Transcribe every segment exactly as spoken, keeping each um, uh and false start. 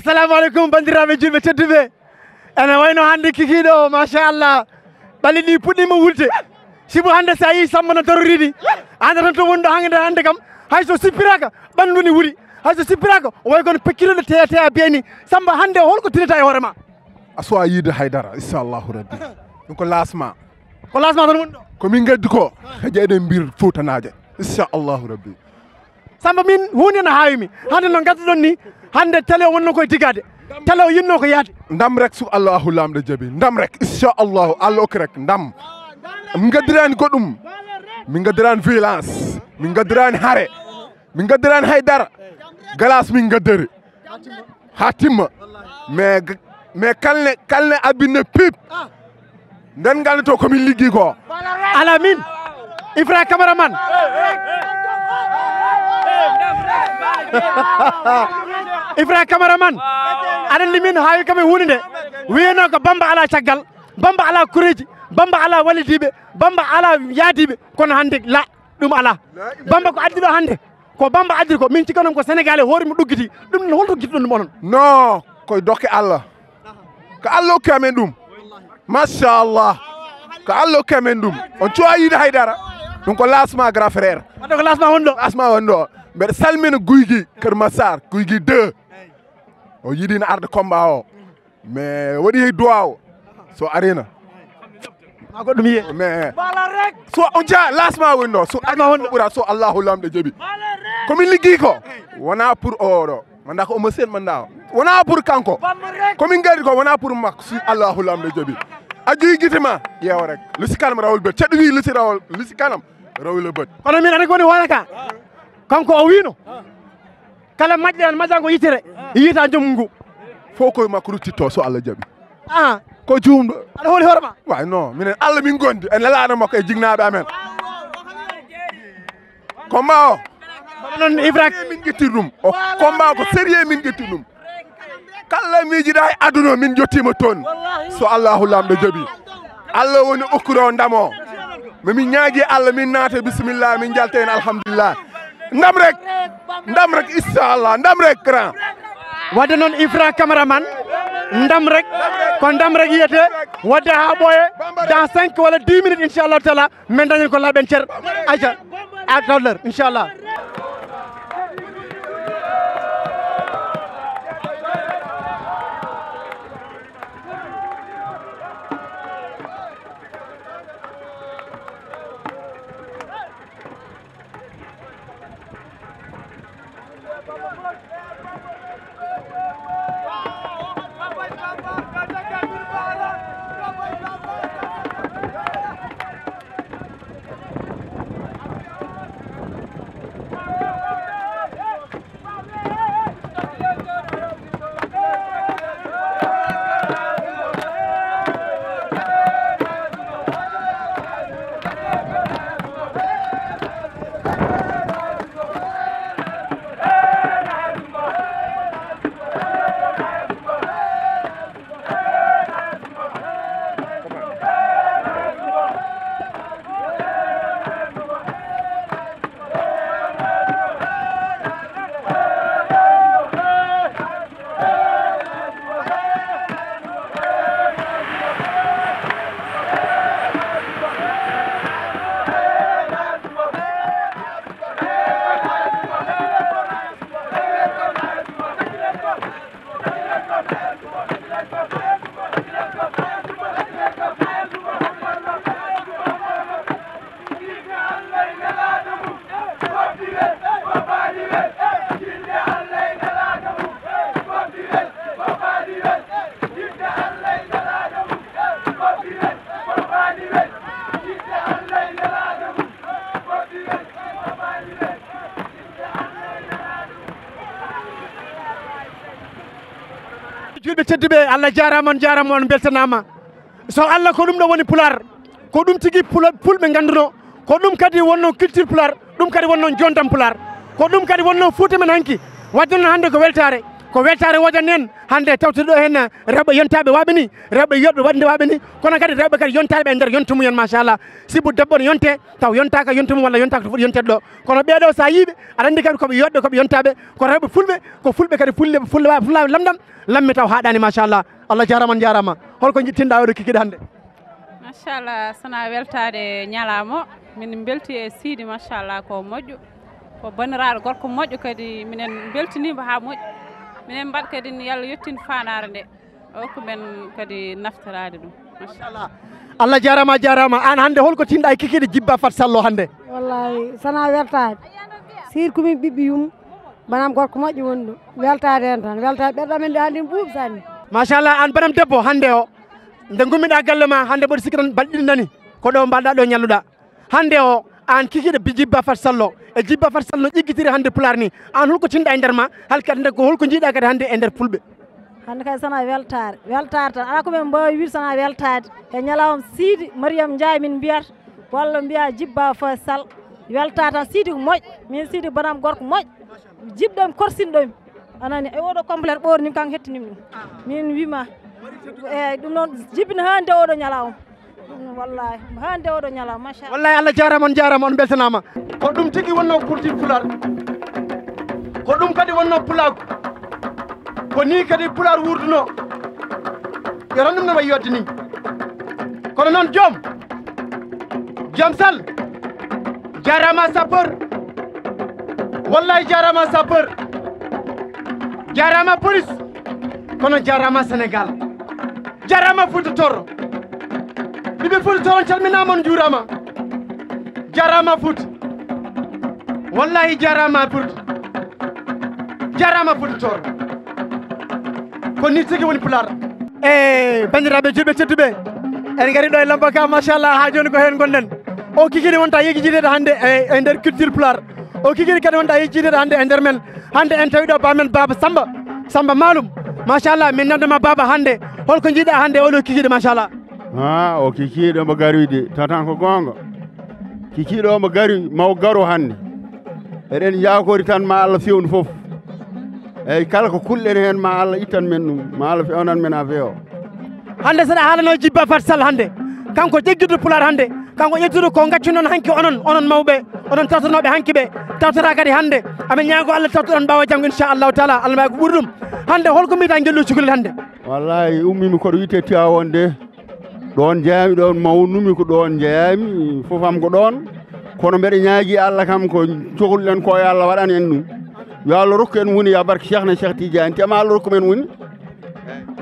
Assalamu aleykum, banndiraaɓe juulɓe tedduɓe. Ene wayno hannde kikiiɗo o, machallah. Ɓalli ɗi puɗɗiima wulde. Sibu hannde so a yii Sammba no darori ni, a annda tan to woni ɗo hannde, hannde kam, hay so sippiraaka, ɓanndu ne wuli. Hay so sippiraaka, o wayi kono peccirɗo teya teya biyani. Sammba, hannde holko tinata e hoore ma? A suwaa yiide haydara, inchallahu rabbi. Ɗum ko laasma. Ko laasma tan woni ɗo? Ko min ngaddi ko, ko jeyɗen mbir Fuutanaaje, inchallahu rabbi. Sammba, min huunde no haawi mi. Hannde no ngadduɗon ni, hannde télé o wonno koye digaade. Télé o yinno ko yaade. Ndam rek, so Allahu Laamɗo jaɓi. Ndam rek, inchallahu, Allah okki rek, ndam. Min ngaddirani ko ɗum. Min ngaddirani violence. Min ngaddirani hare. Min ngaddirani haydara. Galas min ngaddiri. Haa timma. Mais, mais kalne, kalne abinne pip. Nden ngal to ko min liggi ko. Ala min. Ifra cameraman. Ifra cameraman. Aɗa anndi min haawi kam e huunde nde. Wiyeno ko Bamba ala caggal. Bamba ala kureeji. Bamba ala walidiiɓe. Bamba ala yaadiiɓe. Kono hannde la. Ɗum alaa. Bamba ko addi ɗo hannde, ko Bamba addi ko, min cikkanon ko Sénégalais hoore mo ɗuggiti. Ɗum ne holto gittuɗon ɗum onon? Non, koye dokke Allah. Ko Allah okki amen ɗum. Machallah. Ko Allah okki amen ɗum. On cuwa yiide haydara. Ɗum ko lancement grand frère. Wadde ko lancement woni ɗo? Lancement woni ɗo. Mbeɗa salmina Guygi Kër Massar, Guygi deux. O yiɗino arde combat o. Mais waɗi duwaaw. So arena. Ma goɗɗum yiye. Mais so on jaa lancement woni ɗo. So arena woni ɗo ɓura, so Allahu Laamɗo jaɓi. Ko min liggi ko. Wona pour oɗo. Manda ko Omo Sène manda. Wona pour kanko. Ko min ngari ko wona pour makko. Si Allahu Laamɗo jaɓi. A juyi gite ma. Ƴeewa rek. Lusi kanam rawol bët. Ceɗɗo wi lusi rawol. Lusi kanam. Rawol bët. Kono min ani ko woni hoore ka. Kanko o wino. Kala majƴere tan majjango yitere, yiyata joom ngu. Fof koye makko ruttitto so Allah jaɓi. Ah, ko juumɗo. Aɗa hooli hoore ma? Way non, minen Allah min gondi, en lelaano makko e jignaaɓe amen. Combat o. Mbaɗa noon Ibrahima. Min ƴetti ɗum. O combat ko sérieux min ƴetti ɗum. Kala miijiɗa e aduna min jottiima toon. So Allahu Laamɗo jaɓi. Allah woni okkuɗo ndam o. Min ñaagi Allah, min naata bisimilla, min njalta heen alhamdulillah. Ndam rek, ndam rek, inchallah, ndam rek, grand. Wadde noon Ifra cameraman, ndam rek, ko ndam rek yiyete, wadde haa ɓooye, dans cinq walla dix minutes, inchallah taala, min dañen ko laaɓen cer. Ayca, à tout à l'heure, inchallah. Juulɓe tedduɓe, Allah jaaraama, on jaaraama, on mbeltanaama. So Allah ko ɗum ɗo woni Pulaar, ko ɗum tigi Pula-, Fulɓe ngannduno, ko ɗum kadi wonno culture Pulaar, ɗum kadi wonno jondam Pulaar, ko ɗum kadi wonno Fuuta men hanki. Wadde noon hannde ko weltaare, Ko weltaare woodan en hannde tawtude ɗo heen rewɓe yontaaɓe waaɓe ni, rewɓe yoɓɓe waɗde waaɓe ni, kono kadi rewɓe kadi yontaaɓe e nder yonta mumen, machallah. Sibu debbo ne yonte, taw yontaaka yonta mum walla yontaaka to foti yonteede ɗo. Kono ɓeeɗo so a yiiɓe, aɗa anndi kadi ko ɓe yoɓɓe, ko ɓe yontaaɓe, ko rewɓe fulɓe, ko fulɓe kadi fulle, fulla, fulla lamɗam, lammi taw haaɗaani, machallah. Allah jaaraama, on njaaraama. Holko njiɗtinɗaa oɗo kikiiɗe hannde? Machallah, sana weltaade ñalaama o, min mbelti e Siidi, machallah, ko moƴƴo. Ko banndiraaɗo gorko moƴƴo kadi, minen mbeltiniima haa moƴƴi. Minen mbaɗ kadi ni, yo Allah yettin faandaare nde. O ko men kadi naftoraade ɗum. Machallah. Allah jaaraama, a jaaraama. Aan hannde holko tinɗaa e kikiiɗe Jibba Fat Sall o hannde? Wallahi, sana weltaade. Siidi ko min ɓiɓɓe yum, banam gorko moƴƴo woni ɗum. Weltaade heen tan. Weltaade ɓerɗe amen nde hannde ɓuuɓi sanne. Machallah, aan banam debbo hannde o, nde ngummiɗaa galle ma, hannde mboɗo sikki tan balɗe ɗiɗi nani. Ko ɗo mbaɗɗaa ɗo ñalluɗaa. Hannde o, aan kikiiɗe bi-, Jibba Fat Sall o, e Jibba Fat Sall no ƴiggitiri hannde pulaar ni. Aan holko tinɗaa e nder ma, hal kadi nde ko holko njiɗaa kadi hannde e nder fulɓe? Hannde kadi sana weltaare, weltaare tan. Alaa ko men mbaawi wiide sana weltaade. E ñalawma Siidi Mariam Njaay min mbiyata, walla mbiya Jibba Fat Sall. Weltaare tan, Siidi ko moƴƴo. Min Siidi banam gorko moƴƴo. Jiɗɗo mi, korsinɗo mi. A nani, e oɗo complet ɓoornimi, kanko hettinimi ɗum. Min wima, eyyi, ɗum noon jibina haa nde oɗo ñalawma. Ɗum noon, wallahi, haa nde oɗo ñalawma, machallah. Wallahi, Allah jaaraama, on njaaraama, on mbeltanaama. Ko ɗum tigi wonno culture pulaar. Ko ɗum kadi wonno pulaagu. Ko nii kadi pulaar wuurduno. Yo tan ɗum no wayi yodde nii. Kono noon joom, joom Sall, jaaraama sapeur. Wallahi jaaraama sapeur. Jaaraama police. Kono jaaraama Sénégal. Jaaraama Fuuta Tooro. Ɓiɓɓe Fuuta Tooro, on calminaama, on njuuraama. Jaaraama Fuuta. Wallahi jaaraama Fuuta. Jaaraama Fuuta Tooro. Ko nii tigi woni pulaar. E banndiraaɓe juulɓe tedduɓe, en ngari ɗo e Lamba ka, machallah, haa jooni ko heen ngonɗen. O kikiiɗe wonta yejjitiiɗe hannde e, e nder culture pulaar. O kikiiɗe kadi wonta yejjitiiɗe hannde e nder men. Hannde en tawi ɗo baamen Baaba Samba, Samba Maalum. Machallah, min nande ma Baaba hannde. Holko njiɗaa hannde oɗo kikiiɗe, machallah? Haa, o kikiiɗe omo garoyde, tatan ko goonga. Kikiiɗe omo gari, maw garo hannde. Eɗen njaakori tan ma Allah fewnu fof. Eyyi, kala ko kulɗen heen ma Allah ittan men ɗum, ma Allah fewnan men affaire o. Hannde saɗa haalano Jibba Fat Sall hannde, kanko ƴeggirɗo pulaar hannde, kanko ƴettuɗo ko gaccuɗon hanki onon, onon mawɓe, onon tawtonoɓe hanki ɓe, tawtata kadi hannde. Amin ñaago Allah tawtoɗon ɓaawo janngo, inchallahu taala, Allah may ko ɓuri ɗum. Hannde holko mbiɗa ngel ɗo cukalel hannde? Wallahi, ummimi koɗo wiyetee Tiwaawoon de. Ɗoon njeyaami, ɗoon mawnumi ko ɗoon njeyaami, fof am ko ɗoon. Kono mbeɗa ñaagii Allah kam ko cohluɗen ko, yo Allah waɗan en ɗum. Yo Allah rokku en woni ya barke Cheikhna Cheikh Tidiane, te ma Allah rokku men woni.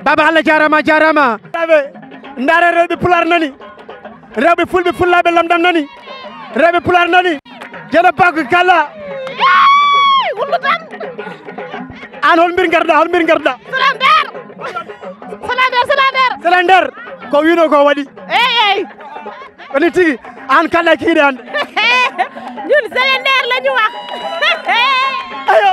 Baaba, Allah jaaraama, a jaaraama. Rewɓe, ndaare rewɓe pulaar nani. Rewɓe fulɓe fullaaɓe lamɗam nani. Rewɓe pulaar nani. Jeɗo Bakko Kala. Wullu tan. Aan hol mbir ngarɗa, hol mbir ngarɗa? Salander. Salander, salander. Salander. Ko wino ko waɗi. Eyyi, eyyi. Woni tigi, aan kala kiiɗe hannde. Ñun salander la ñu wax. Ayo.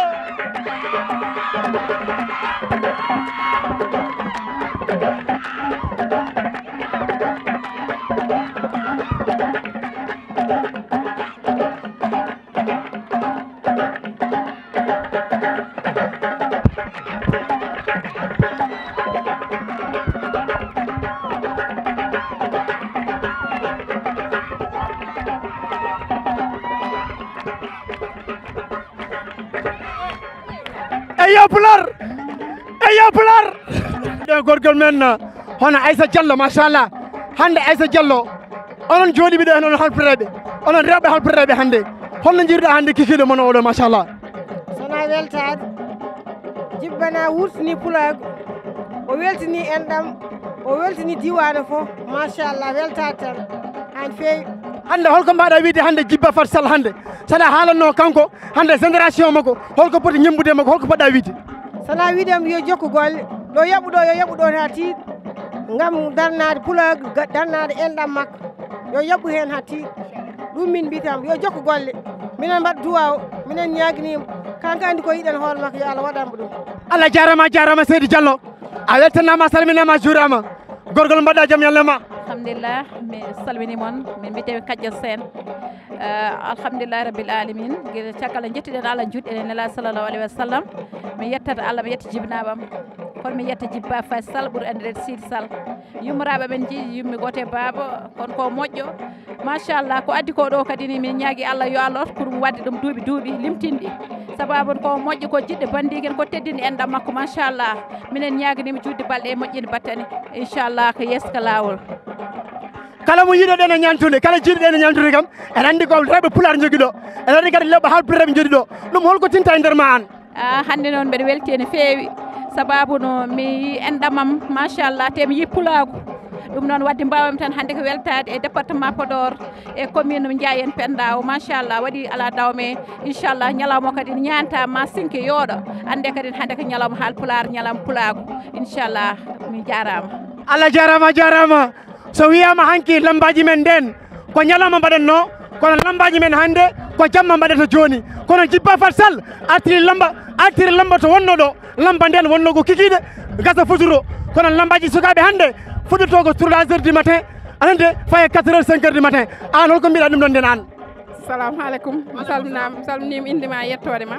Eyyo Pulaar! Eyyo Pulaar! Ɗo gorgol men, hono Aissa Diallo, machallah. Hannde Aissa Diallo, onon jooɗiiɓe ɗo heen, onon halpureeɓe, onon rewɓe halpureeɓe hannde, holno njiiruɗaa hannde kikiiɗe mon oɗo, machallah? Sona weltaade, Jibbana wurtini pulaagu, o weltini enɗam, o weltini diiwaan o fof, machallah, weltaade tan, haa no feewi. Hannde holko mbaɗa wiide hannde Jibba Fat Sall hannde, saɗa haalanno kanko, hannde génération makko, holko poti ñemmbude e makko, holko poɗɗa wiide? Sona wiide mo yo jokku golle, ɗo yaɓu ɗo, yo yaɓu ɗo haa tiiɗi, ngam darnaade pulaagu, ga-, darnaade enɗam makko, yo yaɓu heen haa tiiɗi. Ɗum min mbiyata mo, yo jokku golle. Minen mbaɗa duwaaw, minen ñaaganii mo. Kanko anndi ko yiɗen hoore makko, yo Allah waɗan mo ɗum. Allah jaaraama, a jaaraama Seydi Diallo. A weltanaama, a salminaama, a juuraama. Gorgol mbaɗɗa jam, ñalle ma. Alhamdulillah, mi salmini mon. Min mbiyetee Kajja Seen. Eh, alhamdulillahi rabbil alamin. Gila caggal njettuɗen Allah, njuɗɗen e Nela sallallahu alaihi wasallam. Mi yettata Allah, mi yetta jibnaɓam. Kono mi yetta jibba Faye Sall ɓuri andirede Sidi Sall. Yummoraaɓe men njiɗi yummi gooto e baaba, kono ko moƴƴo. Machallah, ko addi ko ɗo kadi ni min ñaagi Allah yo Allah ottu ko ɗum wadde ɗum duuɓi duuɓi limtinɗi. Sababu ko moƴƴo ko jiɗɗo bandigen ko teddini enɗam makko machallah. Minen ñaaganima juutde balɗe e moƴƴinde battane. Inchallah ko yeeso ka laawol. Kala mo yiɗoɗen e ñantude, kala jiɗɗen e ñantude kam, eɗen anndi ko rewɓe pulaar jogi ɗo, eɗen anndi kadi rewɓe haalpulaar ɓe jogi ɗo. Ɗum holko tinta e nder ma an? Ah, hannde noon mbeɗa welti no feewi, sababu no mi yi enɗamam machallah, te mi yi pulaagu. Ɗum noon wadde mbawami tan hannde ko weltade e département Podor e commune Ndiayen Penda o machallah waɗi ala dawme. Inchallah ñalawma kadi ñanta ma sinke yooɗo, annde kadi hannde ko ñalawma haalpulaar, ñalawma pulaagu. Inchallah mi jarama. Allah jarama, jarama. So wiyama hanki lambaaji men nden ko ñalawma mbaɗatno, kono lambaaji men hannde ko jamma mbaɗata jooni. Kono Jibba Fat Sall artiri lamba, artiri lamba to wonno ɗo. Lamba nden wonno ko kikiiɗe gasa futuro. Kono lambaaji sukaaɓe hannde fuɗɗoto ko trois heures du matin, anande faye quatre heures, cinq heures du matin. An holko mbiɗa ɗum ɗon nden an? Salamu aleykum. Mi salminaama, mi salminiima innde ma e yettoode ma.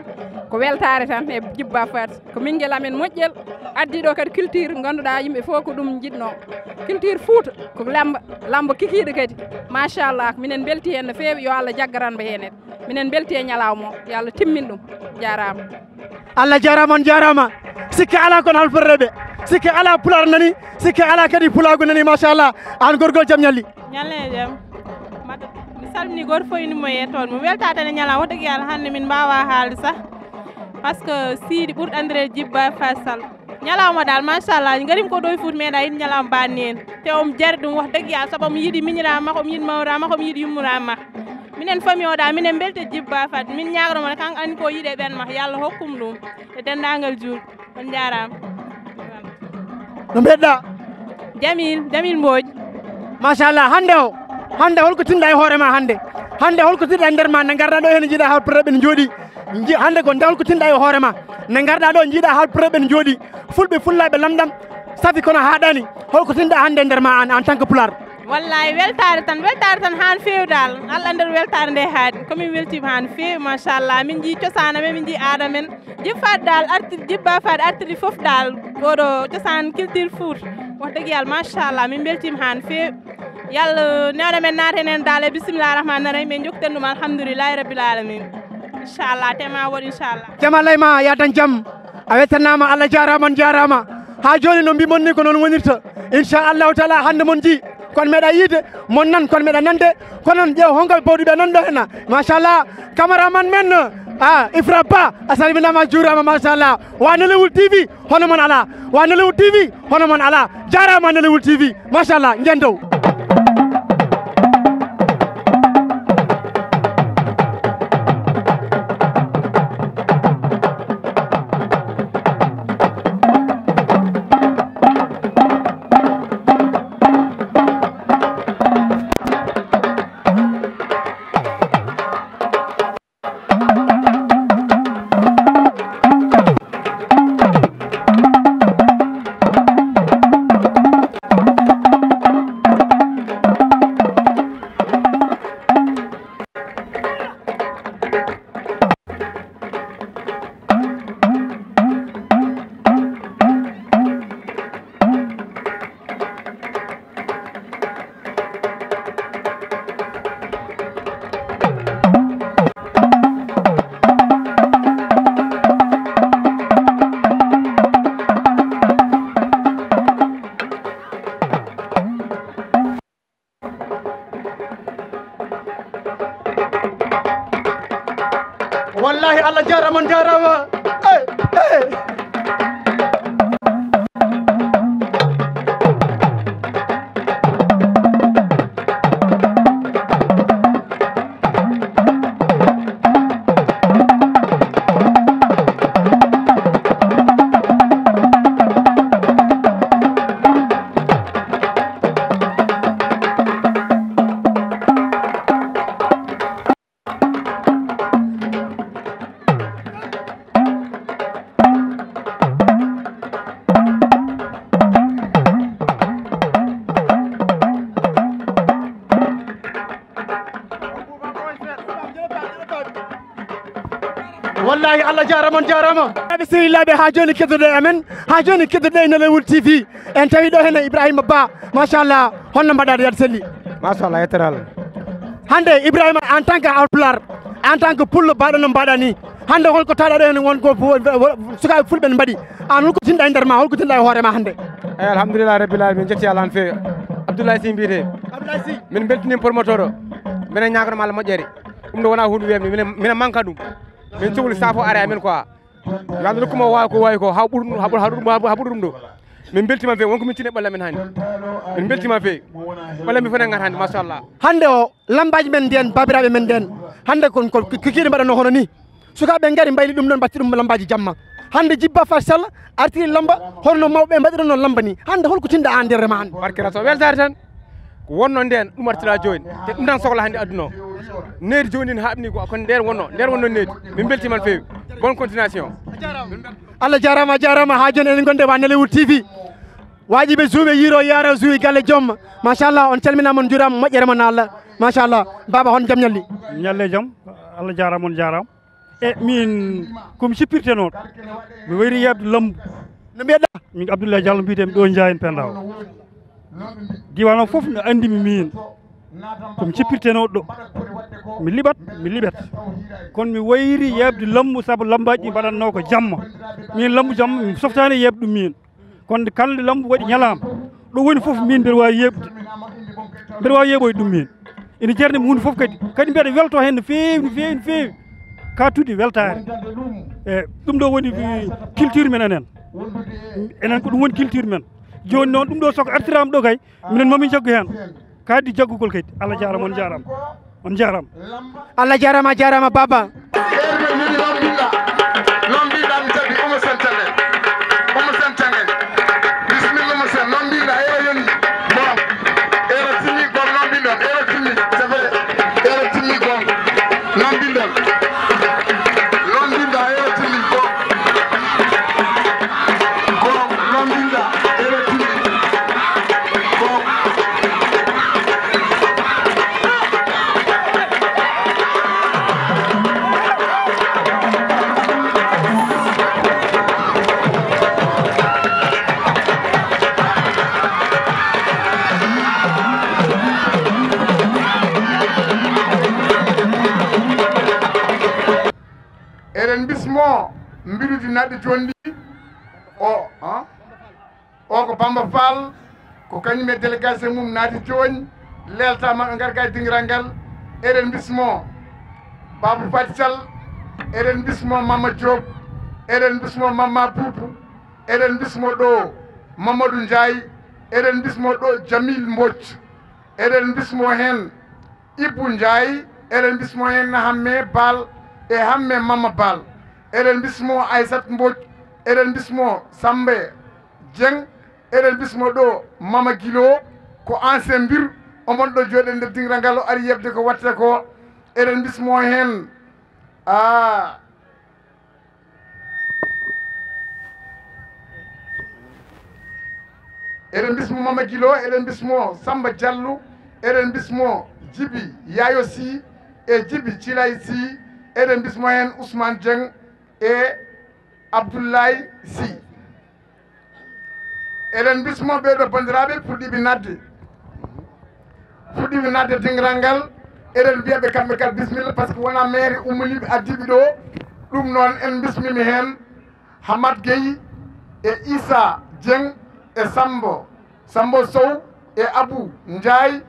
Ko weltaare tan e Jibba Fat. Ko ɓinngel amen moƴƴel, addi ɗo kadi culture, ngannduɗaa yimɓe fof ko ɗum njiɗnoo. Culture Fuuta, ko lamba, lamba kikiiɗe kadi. Machallah, minen mbelti heen no feewi, yo Allah jaggaranɓe heen en. Minen mbelti e ñalawma o, yo Allah timmin ɗum. Jaaraama. Allah jaaraama, on jaaraama. Sikke alaa kono halforde ɓe. Sikke alaa pulaar nani, sikke alaa kadi pulaagu nani, machallah. Aan gorgol jam ñalli. Ñalle e jam. Mata, mi salmini gooto fof inde mum e yettoode mum. Weltaade tan e ñalawma, wax dëgg Yàlla hannde min mbaawaa haalde sax. Parce que Siidi ɓurɗo anndireede Jibba Fat Sall. Ñalawma daal, machallah, ngarim ko ɗo e Fuuta, meeɗa yiɗ ñalawma banni en. Te omo jari ɗum, wax dëgg Yàlla, sabu omo yiɗi miñiraaɓe makko, omo yiɗi mawniraaɓe makko, omo yiɗi yummoraaɓe makko. Minen famille o daal, minen mbelti Jibba Fat. Min ñaagoto mo, kanko anndi ko yiɗi e ɓeen makko, Yàlla hokkum ɗum e denndaangal juulɓe. On njaaraama. No mbeɗa? Jamil, Jamil Mbodj. Machallah, hannde o, hannde holko tinɗa e hoore ma hannde? Hannde holko tinɗa e nder ma, nde ngarɗa ɗo heen njiɗa haalpulaar ɓe ne njooɗi? Nji-, hannde ko nde holko tinɗa e hoore ma? Nde ngarɗa ɗo njiɗa haalpulaar ɓe ne njooɗi. Fulɓe, fullaaɓe, lamɗam, safi kono haaɗaani. Holko tinɗa hannde e nder ma an, en tant que pulaar? Wallahi, weltaare tan, weltaare tan haa no feewi daal. Allah anndi weltaare nde haaɗi. Ko min weltiima haa no feewi, machallah. Min njii cosaan amen, min njii aada men. Jibba Fat daal arti, Jibba Fat artiri fof daal, oɗo cosaan culture Fuuta. Wax dëgg Yàlla, machallah, min mbeltiima haa no feewi. Yàlla newna men naata heen daal e bismillahir rahmanir rahim, en njokkiten ɗum alhamdulillahi rabbil alamin. Inchallah, te ma woɗ inchallah. Jam Allah e ma, ya dañ jam. A weltanaama, Allah jaaraama, on jaaraama. Haa jooni no mbi mon ni ko noon wonirta. Inchallahu taala hannde mon njii. Kon meeɗa yiide, mon nan, kon meeɗa nande, kono non ƴeew honko ɓe pawɗuɓe nan ɗo henna. Machallah, cameraman men, ah, Ifra Ba, a salminaama, a juuraama, machallah. Wa Nollywood T V, hono mon alaa. Wa Nollywood T V, hono mon alaa. Jaaraama Nollywood T V, machallah, ngen dow. Wallahi, Allah jaaraama, on jaaraama. Eh, eh. Ay, Allah jaaraama, on jaaraama. Aɓe sehilaaɓe, haa jooni keddoɗen amen, haa jooni keddoɗen e Nollywood T V. En tawi ɗo heen e Ibrahima Ba. Machallah, holno mbaɗaɗo, Yad Selli? Machallah, yettere Allah. Hannde, Ibrahima, en tant que Haalpulaar, en tant que Pullo, mbaɗa no mbaɗa ni. Hannde, holko tawɗa ɗo heen, won ko fu-, sukaaɓe Fulɓe ne mbaɗi? Aan, holko tinɗa e nder ma, holko tinɗa e hoore ma hannde? Eyi, alhamdulillahi rabbil alamin, min njetti Allah no feewi. Abdoulaye Sy mbiyetee. Abdoulaye Sy. Min mbeltiniima promoteur o. Minen ñaaganoo mo Allah moƴƴere. Ɗum ɗo wonaa huunde weeɓnde, minen, minen manka ɗum. Min cukalel saafo are amen quoi. Yo Allah rokku mo waawi ko waawi ko, haa ɓuri ɗum, haa ɓuri, haa ɓuri ɗum, haa ɓuri ɗum ɗo. Min mbeltiima feewi, won ko min tini ɓalli amen hannde. Min mbeltiima feewi. Ɓalli amen fof nanngat hannde, machallah. Hannde o, lammbaaji men nden, baabiraaɓe men nden, hannde kon ko, ko, ko kikiiɗe mbaɗatnoo hono ni. Sukaaɓe ngari mbayli ɗum ɗon, mbaɗti ɗum lammbaaji jamma. Hannde Jibba Faty Sall artiri lammba, hono no mawɓe mbaɗiranoo lammba ni. Hannde holko tinɗa aan nder ma hannde? Barke Rasul, weltaare tan. Ko wonno nden, ɗum artira jooni. Te ɗum tan sokla hannde aduna o. Needi jooni ndi haaɓni ko, kono nder wonno, nder wonno needi. Min mbeltiima no feewi. Bonne continuation. Allah jaaraama, a jaaraama. Haa jooni eɗen ngondi e Nollywood T V. Waajiɓe suuɓe yiiro yaara suuwi galle joom. Machallah, on calminaama, on njuuraama, moƴƴere mon Allah. Machallah. Baaba, hol jam ñalli? Ñalle jam. Allah jaaraama, on jaaraama. E min, ko mi sippirtenooɗo. Mi wayri yeeɓde Lammbu. No mbiyeɗaa? Min Abdoulaye Diallo mbiyetee mi ɗo Ndiayen Pendaw. Diiwaan o fof no anndi mi miin. Ko mi sippirtenooɗo ɗo. Mi liɓat, mi liɓat. Kono mi wayri yeeɓde Lammbu sabu lammbaaji ɗi mbaɗatnoo ko jamma. Miin Lammbu jamma mi softaani yeeɓde ɗum miin. Kono nde kala nde Lammbu waɗi ñalaama, ɗo woni fof miin mbeɗa waawi yeeɓde. Mbeɗa waawi yeeɓoyde ɗum miin. Ina jarni mi huunde fof kadi. Kadi mbeɗa weltoo heen no feewi, no feewi, no feewi. Ka tuuti weltaare. E ɗum ɗo woni, eh, culture men enen. Enen ko ɗum woni culture men. Jooni noon ɗum ɗo soko artiraama ɗo kay, minen momin jaggu heen. Kadi jaggugol kadi. Allah jaaraama, on jaaraama. On jaaraama. Allah jaaraama, a jaaraama, Baaba. Ɓeɗo min lombinɗa. Lombinɗa mi jaɓi, Oumou Sène Tanguène. Oumou Sène Tanguène. Bisimilla, Oumou Sène, lombinɗa, era yoni. Bon. Era timmi, gom lombinɗon, era timmi. C'est vrai. Era timmi, gom. Lombinɗon. Lombinɗa, era timmi, gom. Gom, lombinɗa, era timmi. Gom. Eɗen bismo mbiɗudi naɗɗi toon ɗi. O, ha? O ko Bamba Fall, ko kañum e délégation mum naati toon, leelta maɓɓe ngar ga e dingiral ngal. Eɗen bismo Babou Faty Sall, eɗen bismo Mama Diop, eɗen bismo Mama Boubou, eɗen bismo ɗo Mamadou Ndiaye, eɗen bismo ɗo Jamil Mbodj, eɗen bismo heen Ibou Ndiaye, eɗen bismo heen Hamme Baal e Hamme Mama Baal. Eɗen bismo Aissata Mbodj, eɗen bismo Sambe Dieng, eɗen bismo ɗo Mama Guilo, ko ancien mbir, omon ɗo jooɗi e nder dingiral ngal, o ari yeɓde ko watte ko. Eɗen bismo heen, a, eɗen bismo Mama Guilo, eɗen bismo Samba Diallo, eɗen bismo Djiby Yayo Sy e Djiby Thilay Sy, eɗen bismo heen Ousmane Dieng e Abdoulaye Sy. Eɗen bismo ɓeeɗo banndiraaɓe puɗɗiiɓe naatde. Fuɗɗiiɓe naatde dingiral ngal, eɗen mbiya ɓe kamɓe kala bisimilla, par ce que wonaa maire ummaniiɓe addiiɓe ɗo. Ɗum noon en bismimi heen Hammat Gueye e Issa Dieng e Sambo, Sambo Sow e Abou Ndiaye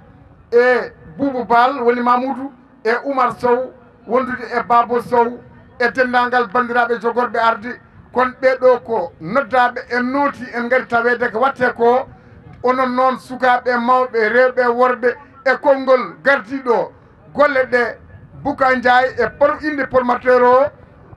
e Boubou Baal, woni Mamoudou, e Oumar Sow, wondude e Babo Sow, e denndaangal banndiraaɓe jogorɓe arde, kono ɓee ɗoo ko noddaaɓe, en nooti, en ngari taweede ko waɗtee ko. Onon noon, sukaaɓe e mawɓe, rewɓe e worɓe, e konngol gardiiɗo golle ɗe, Bouka Ndiaye, e por-, innde formateur o,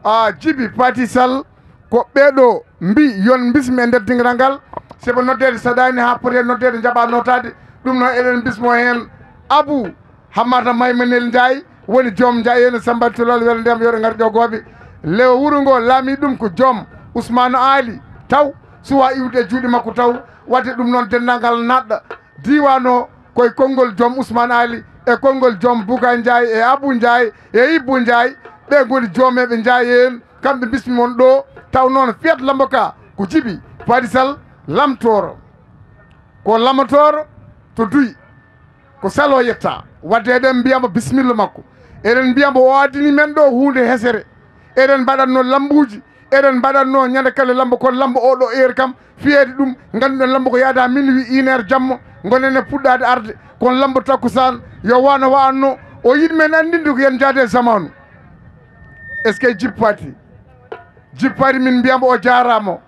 a, Djiby Faty Sall, ko ɓee ɗoo mbi yon mbismi e nder dingiral ngal, sibu noddeede saɗaani haa poti e noddeede njaɓaa nootaade. Ɗum noon eɗen mbismoo heen Abou Hammata Maymanel Ndiaye, woni joom Ndiaye en Samba Tulal, wela ndiyam yoɗo ngar ƴogooɓe. Lewo wuro ngo laamii ɗum ko joom Ousmane Ali taw, suwa iwde e juuɗe makko taw. Waɗde ɗum noon denndaangal naatɗo diiwaan o koye konngol joom Ousmane Ali e konngol joom Bouka Ndiaye e Abou Ndiaye e Ibou Ndiaye. Ɓe ngoni joomeeɓe Ndiaye en. Kamɓe bismi mon ɗo, taw noon fiyat Lambo ka ko Jibi Paadi Sal Lamtooro. Ko Lamtooro to Duy, ko Sal o yetta. Wadde eɗen mbiyamo bisimilla makko. Eɗen mbiyamo o addini men ɗo huunde hesere. Eɗen mbaɗatno lambuuji, eɗen mbaɗatno ñande kala lambo, kono lambo oɗo heure kam, fiyeede ɗum, ngannduɗen lambo ko yaada minuit, une heure jamma, ngonen e puɗɗaade arde. Kono lambo takkusaan, yo wano wa'anno, o yiɗi men anndinde ko yen njaade e zamanu. Est-ce que Jibi Paadi? Jibi Paadi min mbiyamo o jaaraama.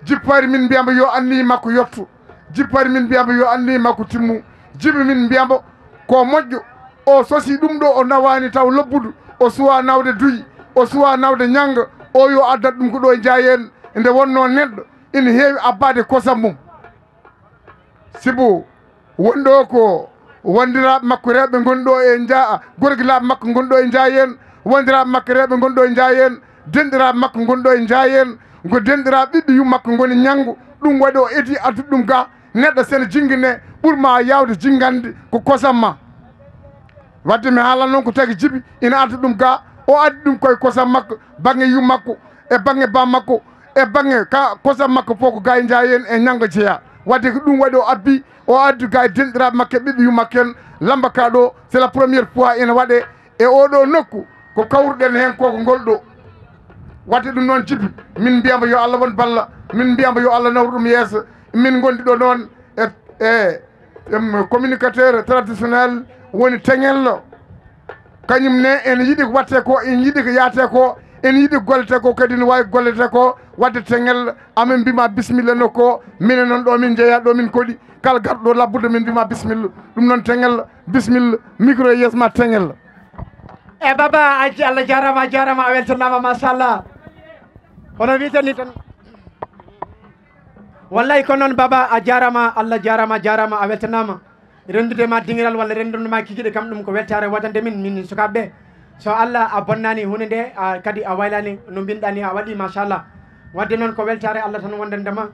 Jibi Paadi min mbiyamo yo anniye makko yottu. Jibi Paadi min mbiyamo yo anniye makko timmu. Jibi min mbiyamo ko moƴƴo. O sosi ɗum ɗo, o nawani taw lobbudu. O suwa nawde Duy, o suwa nawde Ñannga. O yo addat ɗum ko ɗo e Njaayeen. Nde wonno neɗɗo ina heewi abbaade kosam mum. Sibu wonɗo ko wondiraaɓe makko rewɓe ngoni ɗo e Nja-, gorgilaaɓe makko ngoni ɗo e Njaayeen, wondiraaɓe makko rewɓe ngoni ɗo e Njaayeen, denɗiraaɓe makko ngoni ɗo e Njaayeen, ngo denɗiraaɓe ɓiɓɓe yum makko ngoni Ñannga. Ɗum waɗi o eti addude ɗum ga. Neɗɗo sene jingine, ɓurma yaawde jingande ko kosam ma. Wadde mi haalan noon ko tagi Jibi ina adda ɗum ga, o addi ɗum koye kosam makko, baŋnge yum makko, e baŋnge bam makko, e baŋnge ka kosam makko fof ko ga e Njaayeen e Ñannga jeeya. Wadde ko ɗum waɗi o abbi, o addi ga e denɗiraaɓe makko e ɓiɓɓe yum makko en, lamba ka ɗo, c'est la première fois ina waɗe e oɗo nokku, ko kawruɗen heen ko ko ngol ɗo. Wadde ɗum noon Jibi, min mbiyamo yo Allah won balla, min mbiyamo yo Allah nawru ɗum yeeso, min ngondi ɗo noon e, e, em, communicateur traditionnel woni Teŋello. Kañum ne ene yiɗi ko watte ko, ene yiɗi ko yaate ko, ene yiɗi ko gollete ko, kadi ne wawi gollete ko. Wadde Teŋello, amin mbima bisimilla nokku o, minen noon ɗo min jeeya, ɗo min koɗi, kala garɗo ɗo labbude min mbima bisimilla. Ɗum noon Teŋello, bisimilla, micro e yeeso ma Teŋello. E baba, a ji-, Allah jarama, a jarama, a weltanama, machallah. Hono wiyeten ni tan. Wallay ko noon baba, a jarama, Allah jarama, a jarama, a weltanama. Rendude ma dingiral walla rendude ma kikiɗe, kam ɗum ko weltare wadande min, min sukaɓe ɓe. So Allah a bonnani hunde nde, a, kadi a waylani no mbinɗa ni, a waɗi machallah. Wadde noon ko weltare Allah tan wondande ma.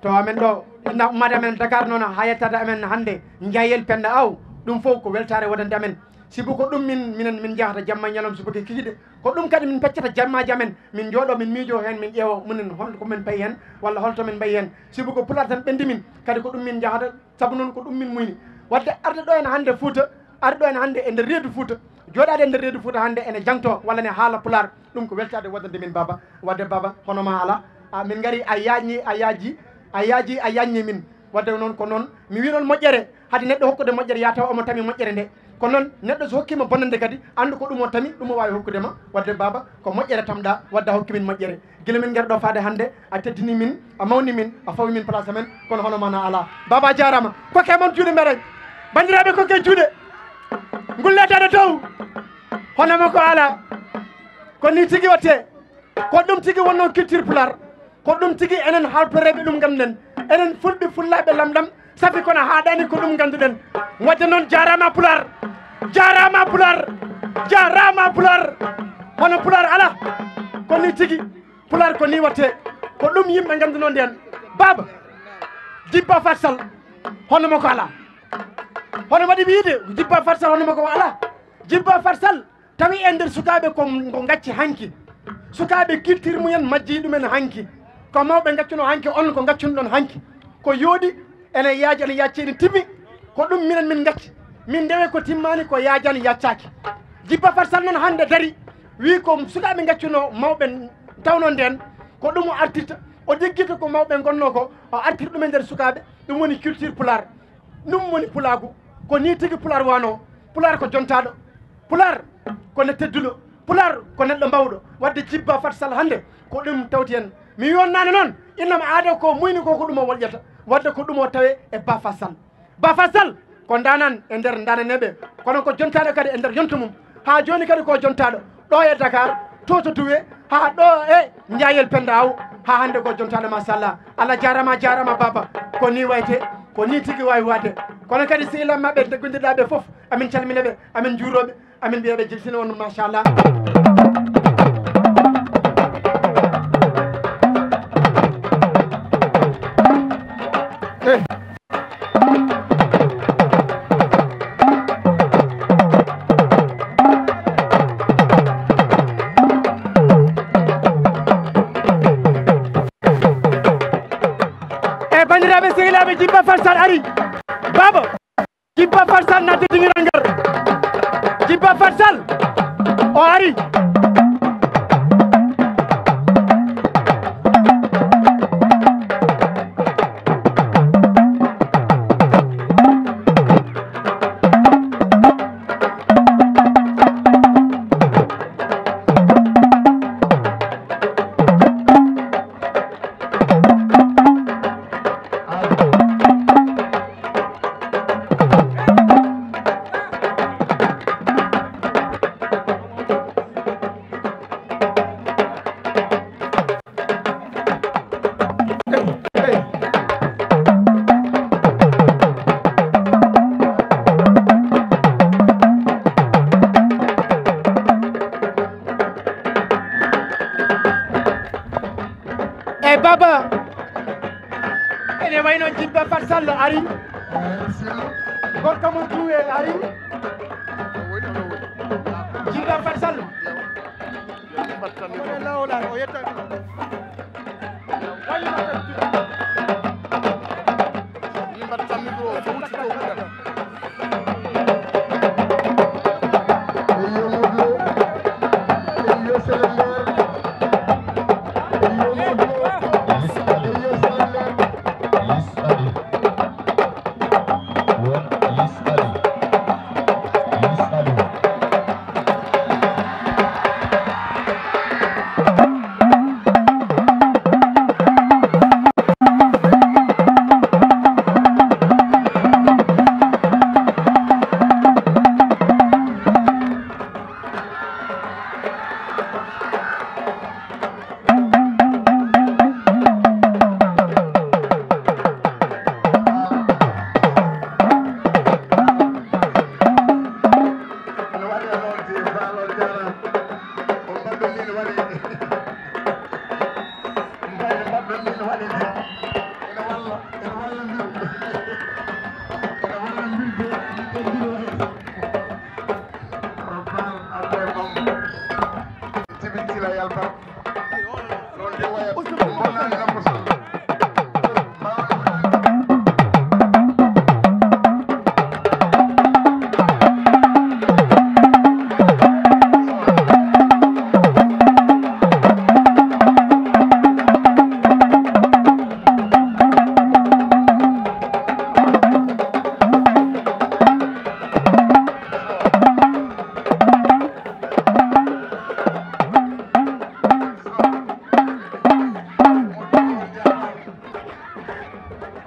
To amen ɗo, inna ummaade amen Dakar noon, haa yettaade amen hannde, Njaayel Penda Aw, ɗum fof ko weltaare wonande amen. Sibu ko ɗum min, minen, min njahata jamma e ñalawma subaka e kikiiɗe. Ko ɗum kadi min peccata jammaaji amen, min njooɗoo, min miijoo heen, min ƴeewa minen hol ko min payi heen, walla hol to min mbayi heen. Sibu ko Pulaar tan ɓenndi min, kadi ko ɗum min njahata, sabu noon ko ɗum min muyni. Wadde arde ɗo en hannde Fuuta, arde ɗo en hannde e nder reedu Fuuta, jooɗaade e nder reedu Fuuta hannde ene jangtoo, walla ne haala Pulaar. Ɗum ko weltaade wonande min, Baba. Wadde, Baba, hono ma alaa. A, min ngari, a yaañi, a yaaji, a yaaji, a yaañi min. Wadde noon ko noon, mi wii noon moƴƴere, hade neɗɗo hokkude moƴƴere, yaa taw omo tami moƴƴere nde. Ko noon, neɗɗo so hokkiima bonannde kadi, anndu ko ɗum o tami, ɗum o waawi hokkude ma. Wadde, Baba, ko moƴƴere tamɗa, wadde a hokki min moƴƴere. Gila min ngari ɗo faade hannde, a teddini min, a mawni min, a fawi min place amen, kono hono ma na alaa. Baba, a jaaraama. Kokke mon juuɗe mbeɗen. Banndiraaɓe, kokke juuɗe. Ngulleteɗo dow. Hono mo ko alaa. Ko ni tigi watte. Ko ɗum tigi wonno culture Pulaar. Ko ɗum tigi enen halpureeɓe ɗum ngannduɗen. Enen fulɓe fullaaɓe lamɗam, safi kono haaɗaani ko ɗum ngannduɗen. Wadde noon jaaraama Pulaar. Jaaraama Pulaar. Jaaraama Pulaar. Hono Pulaar alaa. Ko ni tigi. Pulaar ko ni watte. Ko ɗum yimɓe ngannduno ndeen. Baaba. Jibba Fatsal. Hono mo ko alaa. Hono waɗi wiide Jibba Fatsal hono mo ko alaa. Jibba Fatsal. Tawi e nder sukaaɓe ko, ko ngacci hanki. Sukaaɓe culture mumen majji ɗumen hanki. Ko mawɓe ngaccuno hanki, on ko ngaccunɗon hanki. Ko yooɗi, ene yaaji, ene yacci, ene timmi. Ko ɗum minen min ngacci. Min ndewe ko timmaani, ko yaajaani, yaccaaki. Jibba Fatsal noon hannde dari, wii ko sukaaɓe ngaccuno mawɓe tawno ndeen. Ko ɗum o artirta, o jeggirta ko mawɓe ngonno ko, o artirta ɗum e nder sukaaɓe. Ɗum woni culture Pulaar. Ɗum woni pulaagu. Ko ni tigi Pulaar wano. Pulaar ko jontaaɗo. Pulaar ko ne tedduɗo. Pulaar ko neɗɗo mawɗo. Wadde Jibba Fatsal hannde ko ɗum tawti en. Mi wonnano noon, innam aade ko muyni ko, ko ɗum o woƴƴata. Wadde ko ɗum o tawe e Ba Fatsal. Ba Fatsal ko ndanan e nder ndananeeɓe, kono ko jontaaɗo kadi e nder yonto mum. Haa jooni kadi ko jontaaɗo. Ɗo e Dakar, to to Duwe, haa ɗo e Njaayel Penda Aw, haa hannde ko jontaaɗo, machallah. Allah jaaraama, jaaraama Baba. Ko ni wayte, ko ni tigi waawi waade. Kono kadi sehilaaɓe maɓɓe deggondirɗaaɓe fof, amin calmina ɓe, amin njuuroo ɓe, amin mbiya ɓe jilsina on, machallah. Bandiraɓe sehilaaɓe, Jibba Farsal ari. Baba, Jibba Farsal na dingiral ngal. Jibba Farsal o ari. Eyyi, Baba, ene wayno Jibba Farsal ari. Gorko mo Duwe ari. Jibba Farsal. Min mbaɗata micro o, so huccito o, huɗata.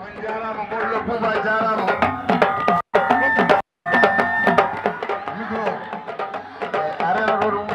On jaaraama, Mawɗo Buuba jaaraama. Micro. Eh, a reenato ɗum.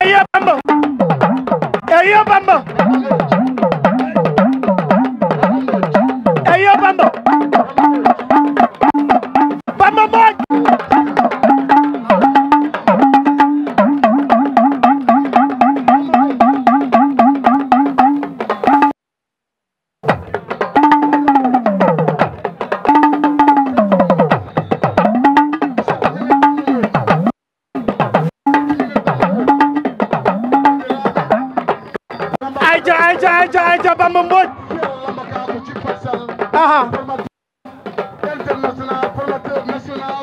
Eyyo Bamba. Eyyo Bamba. Eyyo Bamba. Bamba Mbodj. Ayca, ayca, ayca, ayca, Bamba Mbodj. Aha. International, promoteur national.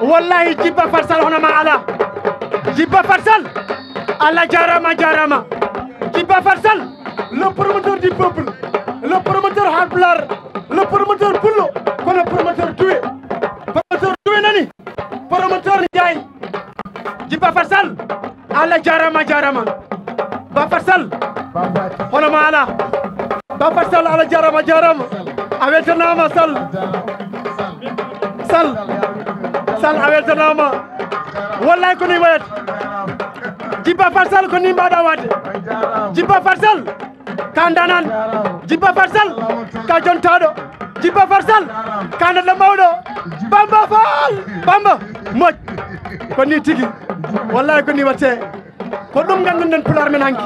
Wallahi, Jibba Farsal, hono ma ala. Jibba Farsal, Allah jarama, jarama. Jibba Farsal, le promoteur du peuple, le promoteur Halpulaar, le promoteur Pullo, kono promoteur Tuwe. Promoteur Tuwe nani, promoteur Ndiaye. Jibba Farsal, Allah jarama, jarama. Ba Farsal, hono ma ala. Ba Farsal, Allah jarama, jarama. A weltanama, Sal. Sal, Sal, a weltanama. Wallahi, ko ni wayata. Jibba Farsal, ko ni mbaɗa wadde. Jibba Farsal, ka ndanan. Jibba Farsal, ka jontaɗo. Jibba Farsal, ka neɗɗo mawɗo. Bamba Fall, Bamba, moƴ. Ko ni tigi. Wallahi, ko ni watte. Ko ɗum ngannduɗen Pulaar men hanki.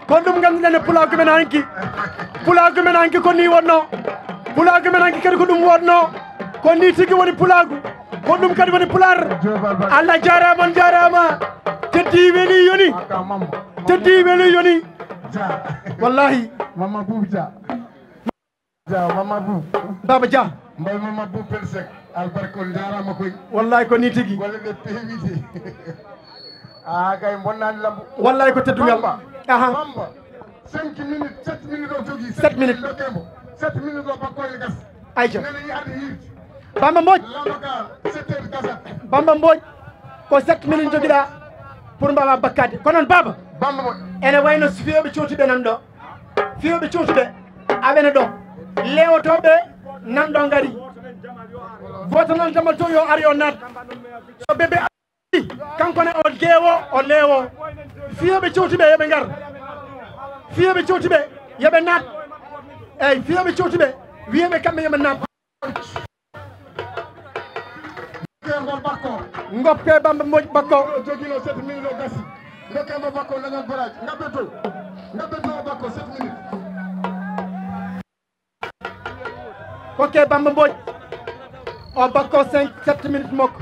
Ko ɗum ngannduɗen e Pulaagu men hanki. Pulaagu men hanki ko ni wonno. Pulaagu men hanki kadi ko ɗum wonno. Ko ni tigi woni Pulaagu. Ko ɗum kadi woni Pulaar. Allah jarama, on jarama. Teddi weli yoni. Teddi weli yoni. Wallahi. Mama Bubu Dia. Dia, Mama Bubu. Baba Dia. Mbaye Mama Bubu Pelsek. Albarka, on jarama koy. Wallahi, ko ni tigi. Golle ɗe peewiti. Ah, kay bonnani lambu. Wallahi, ko teddungal. Bamba. Aha. Bamba. Cinq minutes, sept minutes o jogui. Sept minutes. Dokke mo. Sept minutes o bakko e gas. Ayca. Nene yi adi yirti. Bamba Mbodj. Lamba ka, sept heures gasat. Bamba Mbodj, ko sept minutes jogiɗa pour mbawa bakkade. Ko noon, Baba? Bamba Mbodj. Ene wayno so fiyoɓe cowtiɓe nan ɗo. Fiyoɓe cowtiɓe aɓene ɗo. Lewotoɓe nan ɗo ngari. Goto nan damal to yo ar yo naat. So bébé kanko ne o geewo, o leewo. Fiyoɓe cowtiɓe yoɓe ngar. Fiyoɓe cowtiɓe yoɓe naat. Eyyi, fiyoɓe cowtiɓe wiyeɓe kamɓe yoɓe naat. Ngoppe Bamba Mbodj Bakko. Jogino sept minutes o gasi. Ndokke mo Bakko, leñol barrage. Ngabbe to. Ngabbe to Bakko, sept minutes. Kokke Bamba Mbodj. O Bakko, cinq, sept minutes makko.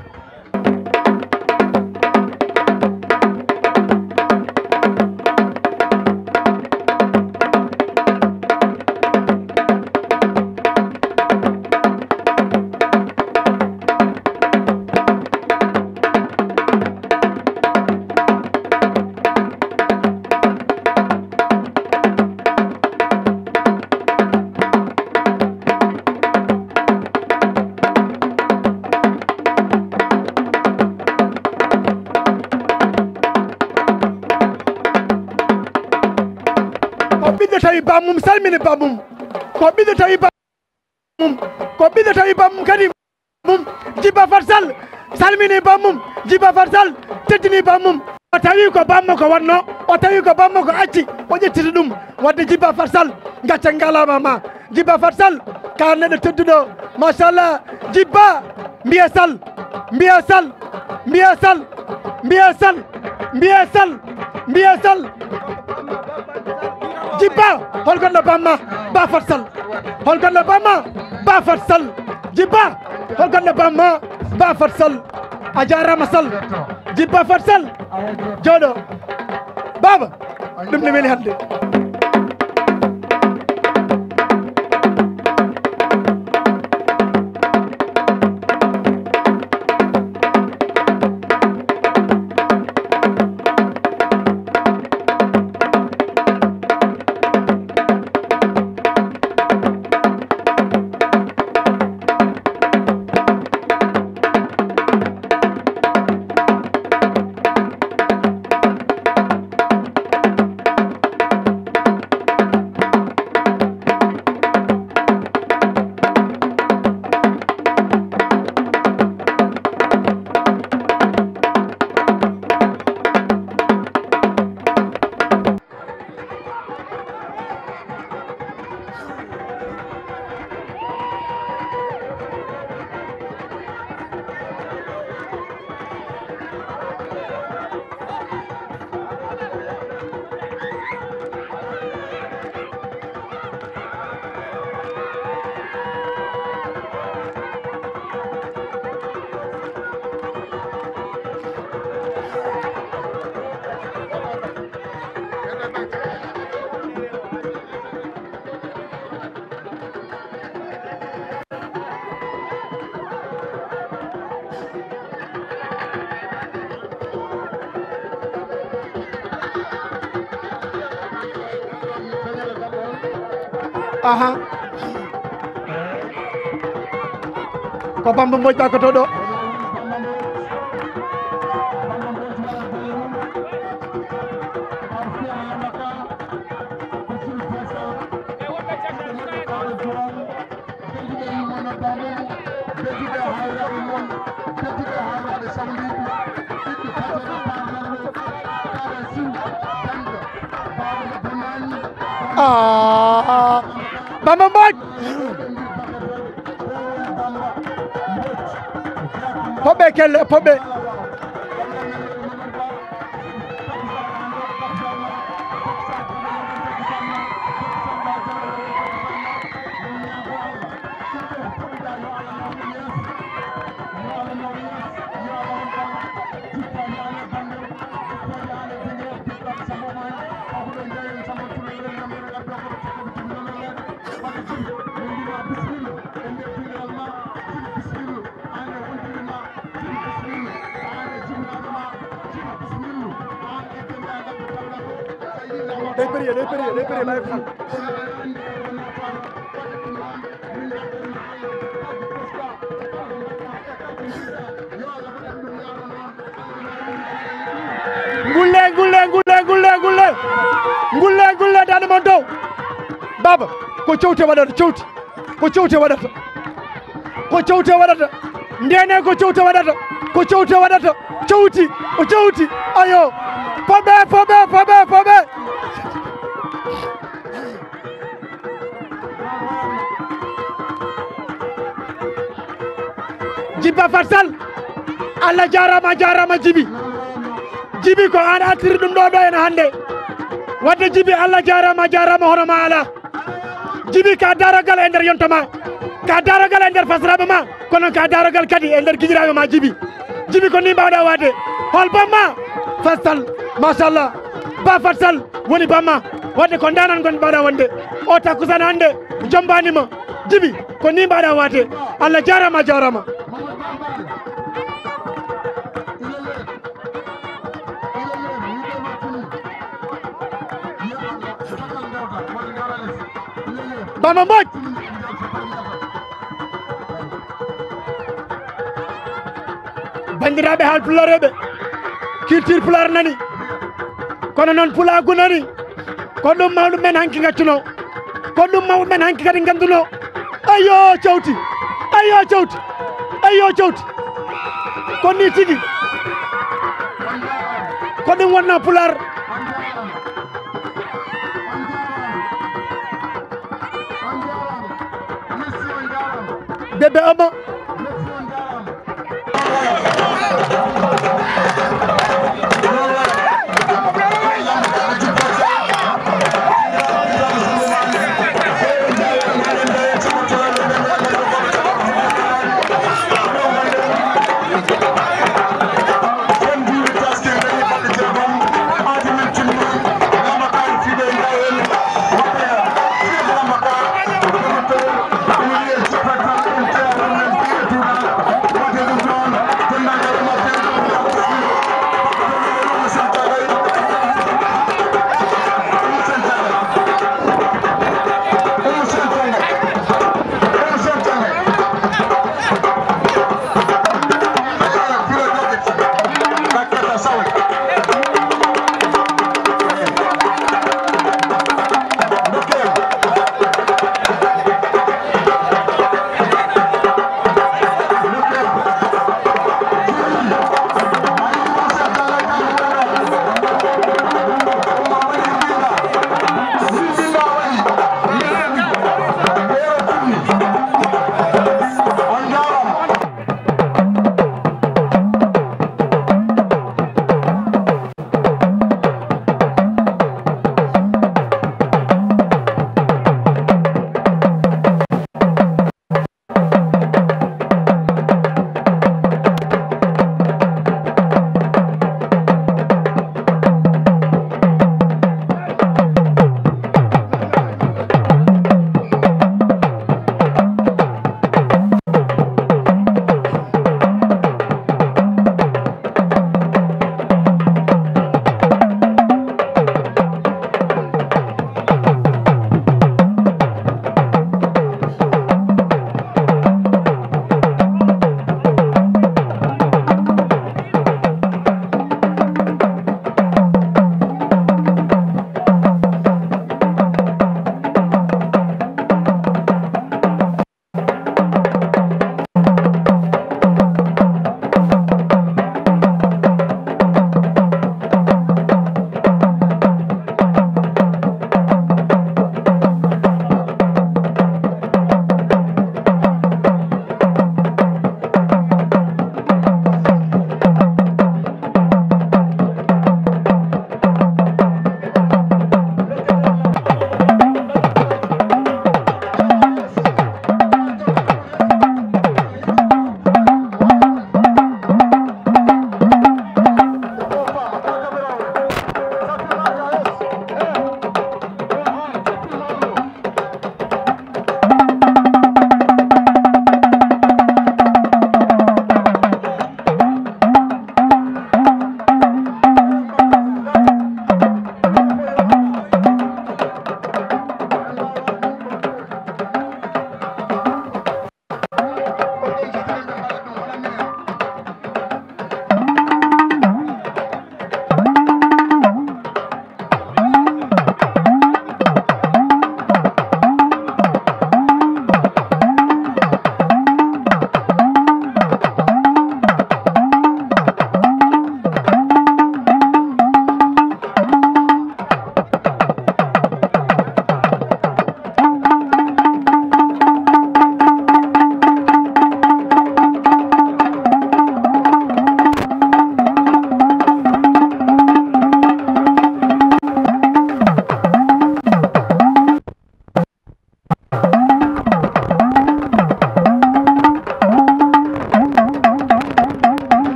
Ko ɓiɗɗo tawi bammum, salmini bammum. Ko ɓiɗɗo tawi bammum. Ko ɓiɗɗo tawi bammum kadi. Mum, Jibba Farsal salmini bammum. Jibba Farsal teddini bammum. O tawi ko bammo ko wonno, o tawi ko bammo ko acci, o ƴettiti ɗum. Wadde Jibba Farsal, gacce ngalama ma. Jibba Farsal, ka neɗɗo tedduɗo. Machallah, Jibba, mbiya Sal, mbiya Sal, mbiya Sal, mbiya Sal, mbiya Sal, mbiya Sal. Jibba, hol gonɗo bamma? Ba Farsal. Hol gonɗo bamma? Ba Farsal. Jibba, hol gonɗo bamma? Ba Farsal. A jarama Sal. Jibba Farsal. Jooɗo. Baba, ɗum ne weli hande. Aha. Ko Bamba Mbodj ɓakkoto ɗo. Ah, Bamba Mbodj. Poɓɓe kelle, poɓɓe. Day période, day période, day période, live. Ngulle, ngulle, ngulle, ngulle, ngulle. Ngulle, ngulle, dande mon dow. Baba, ko cowte waɗata, cowte. Ko cowte waɗata. Ko cowte waɗata. Ndene ko cowte waɗata. Ko cowte waɗata. Cowti, o cowti. Ayo. Poɓɓe, poɓɓe, poɓɓe, poɓɓe. Jibba Fatsal, Allah jaaraama, a jaaraama Jibi. Jibi, ko aan artiri ɗum ɗo, ɗo en hannde. Wadde Jibi, Allah jaaraama, a jaaraama, hono ma alaa. Jibi, ka darogal e nder yonto ma, ka darogal e nder fasaraaɓe ma, kono ka darogal kadi e nder giƴiraaɓe ma, Jibi. Jibi, ko ni mbaawɗa waade. Hol bamma? Fatsal, machallah. Ba Fatsal woni bamma. Wadde ko ndaanaan ngon mbaawɗa wonde. O takkusaan hannde, jombaani ma. Jibi, ko ni mbaawɗa waade. Allah jaaraama, a jaaraama. Bamba Mbodj. Banndiraaɓe Haalpulaar rewɓe, culture Pulaar nani, kono noon Pulaagu nani. Ko ɗum mawɗo men hanki ngaccuno, ko ɗum mawɓe men hanki kadi ngannduno. Ayyo cawti, ayyo cawti, ayyo cawti. Ko ni tigi. Ko ɗum wonno Pulaar. Bébé Ama.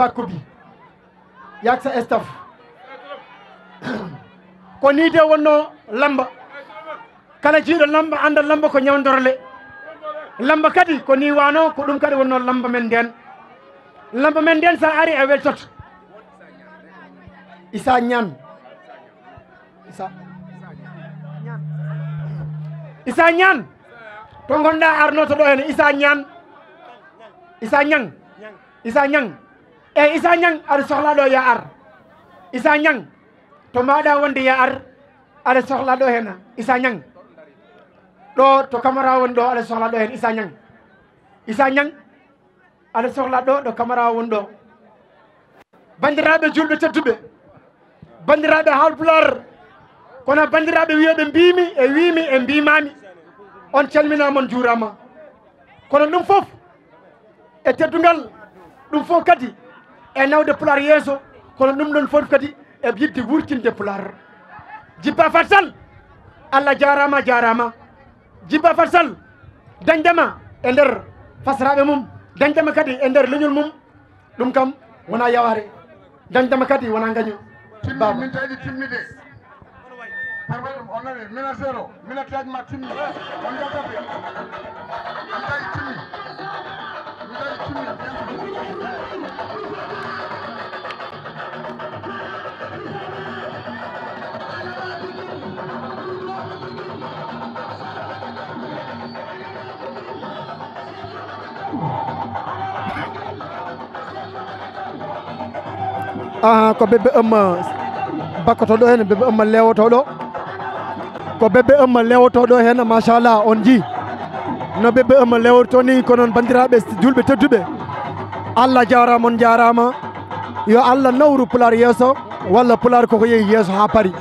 Yakubi, yak sa staff. Ko nii de wonnoo lamba. Kala jiiɗo lamba, annda lamba ko ñawndorle. Lamba kadi ko nii waano, ko ɗum kadi wonnoo lamba men ndeen. Lamba men ndeen, sa ari a weltoto. Isa Ñaan. Isa. Isa Ñaan. To ngonɗaa arnoto ɗo heen, Isa Ñaan. Isa Ñang. Isa Ñang. Eyi, Isa Ñang, aɗa sohlaa ɗo, ya ar. Isa Ñang, to mbaɗa wonde, ya ar, aɗa sohlaa ɗo heen. Isa Ñang. Ɗo to caméra woni ɗo, aɗa sohlaa ɗo heen, Isa Ñang. Isa Ñang, aɗa sohlaa ɗo, ɗo caméra woni ɗo. Banndiraaɓe juulɓe tedduɓe, banndiraaɓe Haalpulaar, kono banndiraaɓe wiyooɓe mbiimi e wiimi e mbiimaami, on calminaama, on njuuraama. Kono ɗum fof e teddungal, ɗum fof kadi e nawde Pulaar yeeso, kono ɗum ɗon fof kadi e yiɗde wuurtinde Pulaar. Jibba Fat Sall, Allah jaaraama, a jaaraama. Jibba Fat Sall, dañdema e nder fasaraaɓe mum, dañdema kadi e nder leñol mum, ɗum kam wonaa yawaare. Dañdema kadi wonaa ngaño. Timmi, min tawi timmi de. Parfait ɗum, on nani, mina zéro, mina teg ma timmi. On njaltaɓe. Min tawi timmi. Min tawi timmi. Aha, ko bébé Amma bakkoto ɗo heen, bébé Amma lewoto ɗo. Ko bébé Amma lewoto ɗo heen, machallah, on njii no bébé Amma lewoto ni. Ko noon, banndiraaɓe juulɓe tedduɓe, Allah jaaraama, on njaaraama. Yo Allah nawru Pulaar yeeso, walla Pulaar koko yehi yeeso haa paari.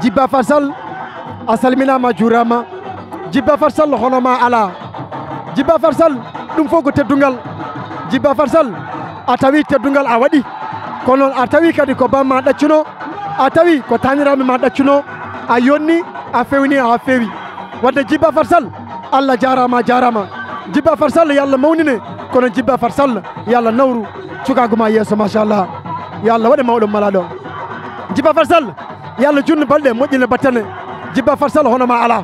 Jibba Fat Sall, a salminaama, a juuraama. Jibba Fat Sall, hono ma alaa. Jibba Fat Sall, ɗum fof ko teddungal. Jibba Fat Sall, a tawi teddungal a waɗi. Kono noon a tawi kadi ko bamma ɗaccuno, a tawi ko taaniraaɓe ma ɗaccuno, a yonni, a fewni, a fewi. Wadde Jibba Fat Sall, Allah jaaraama, a jaaraama. Jibba Fat Sall, yo Allah mawnine, kono Jibba Fat Sall, yo Allah nawru cukaagu ma yeeso, machallah. Yo Allah waɗe mawɗo malaaɗo. Jibba Fat Sall, yo Allah junnu balɗe, moƴƴina battane. Jibba Fat Sall, hono ma alaa.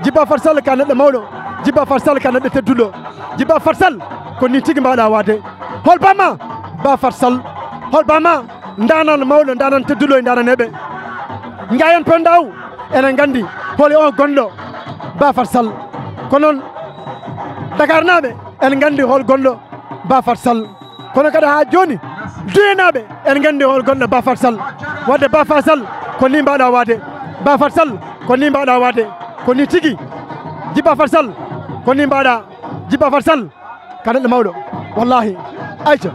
Jibba Fat Sall, ka neɗɗo mawɗo. Jibba Fat Sall, ka neɗɗo tedduɗo. Jibba Fat Sall, ko nii tigi mbaɗa waade. Hol bamma? Ba Fat Sall. Hol bamma? Ndanan mawɗo, ndanan tedduɗo e ndanan heɓe. Njayen Pendaw, enen nganndi holi on gonɗo, Ba Fat Sall. Ko noon, Dakarnaaɓe, enen nganndi hol gonɗo, Ba Fat Sall. Kono kadi haa jooni, Duyenaaɓe, enen nganndi hol gonɗo, Ba Fat Sall. Wadde Ba Fat Sall, ko nii mbaɗa waade. Ba Fat Sall, ko nii mbaɗa waade. Ko nii tigi. Jibba Fat Sall, ko nii mbaɗa. Jibba Fat Sall, ka neɗɗo mawɗo, wallahi. Ayca.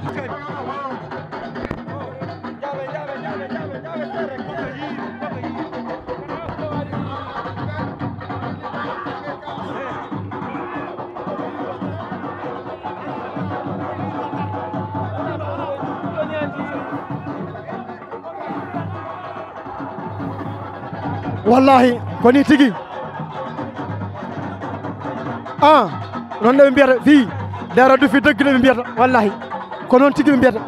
Wallahi, ko nii tigi. Ah, noon nde ɓe mbiyata fii dara du fi dëgg, nde ɓe mbiyata, wallahi. Ko noon tigi ɓe mbiyata.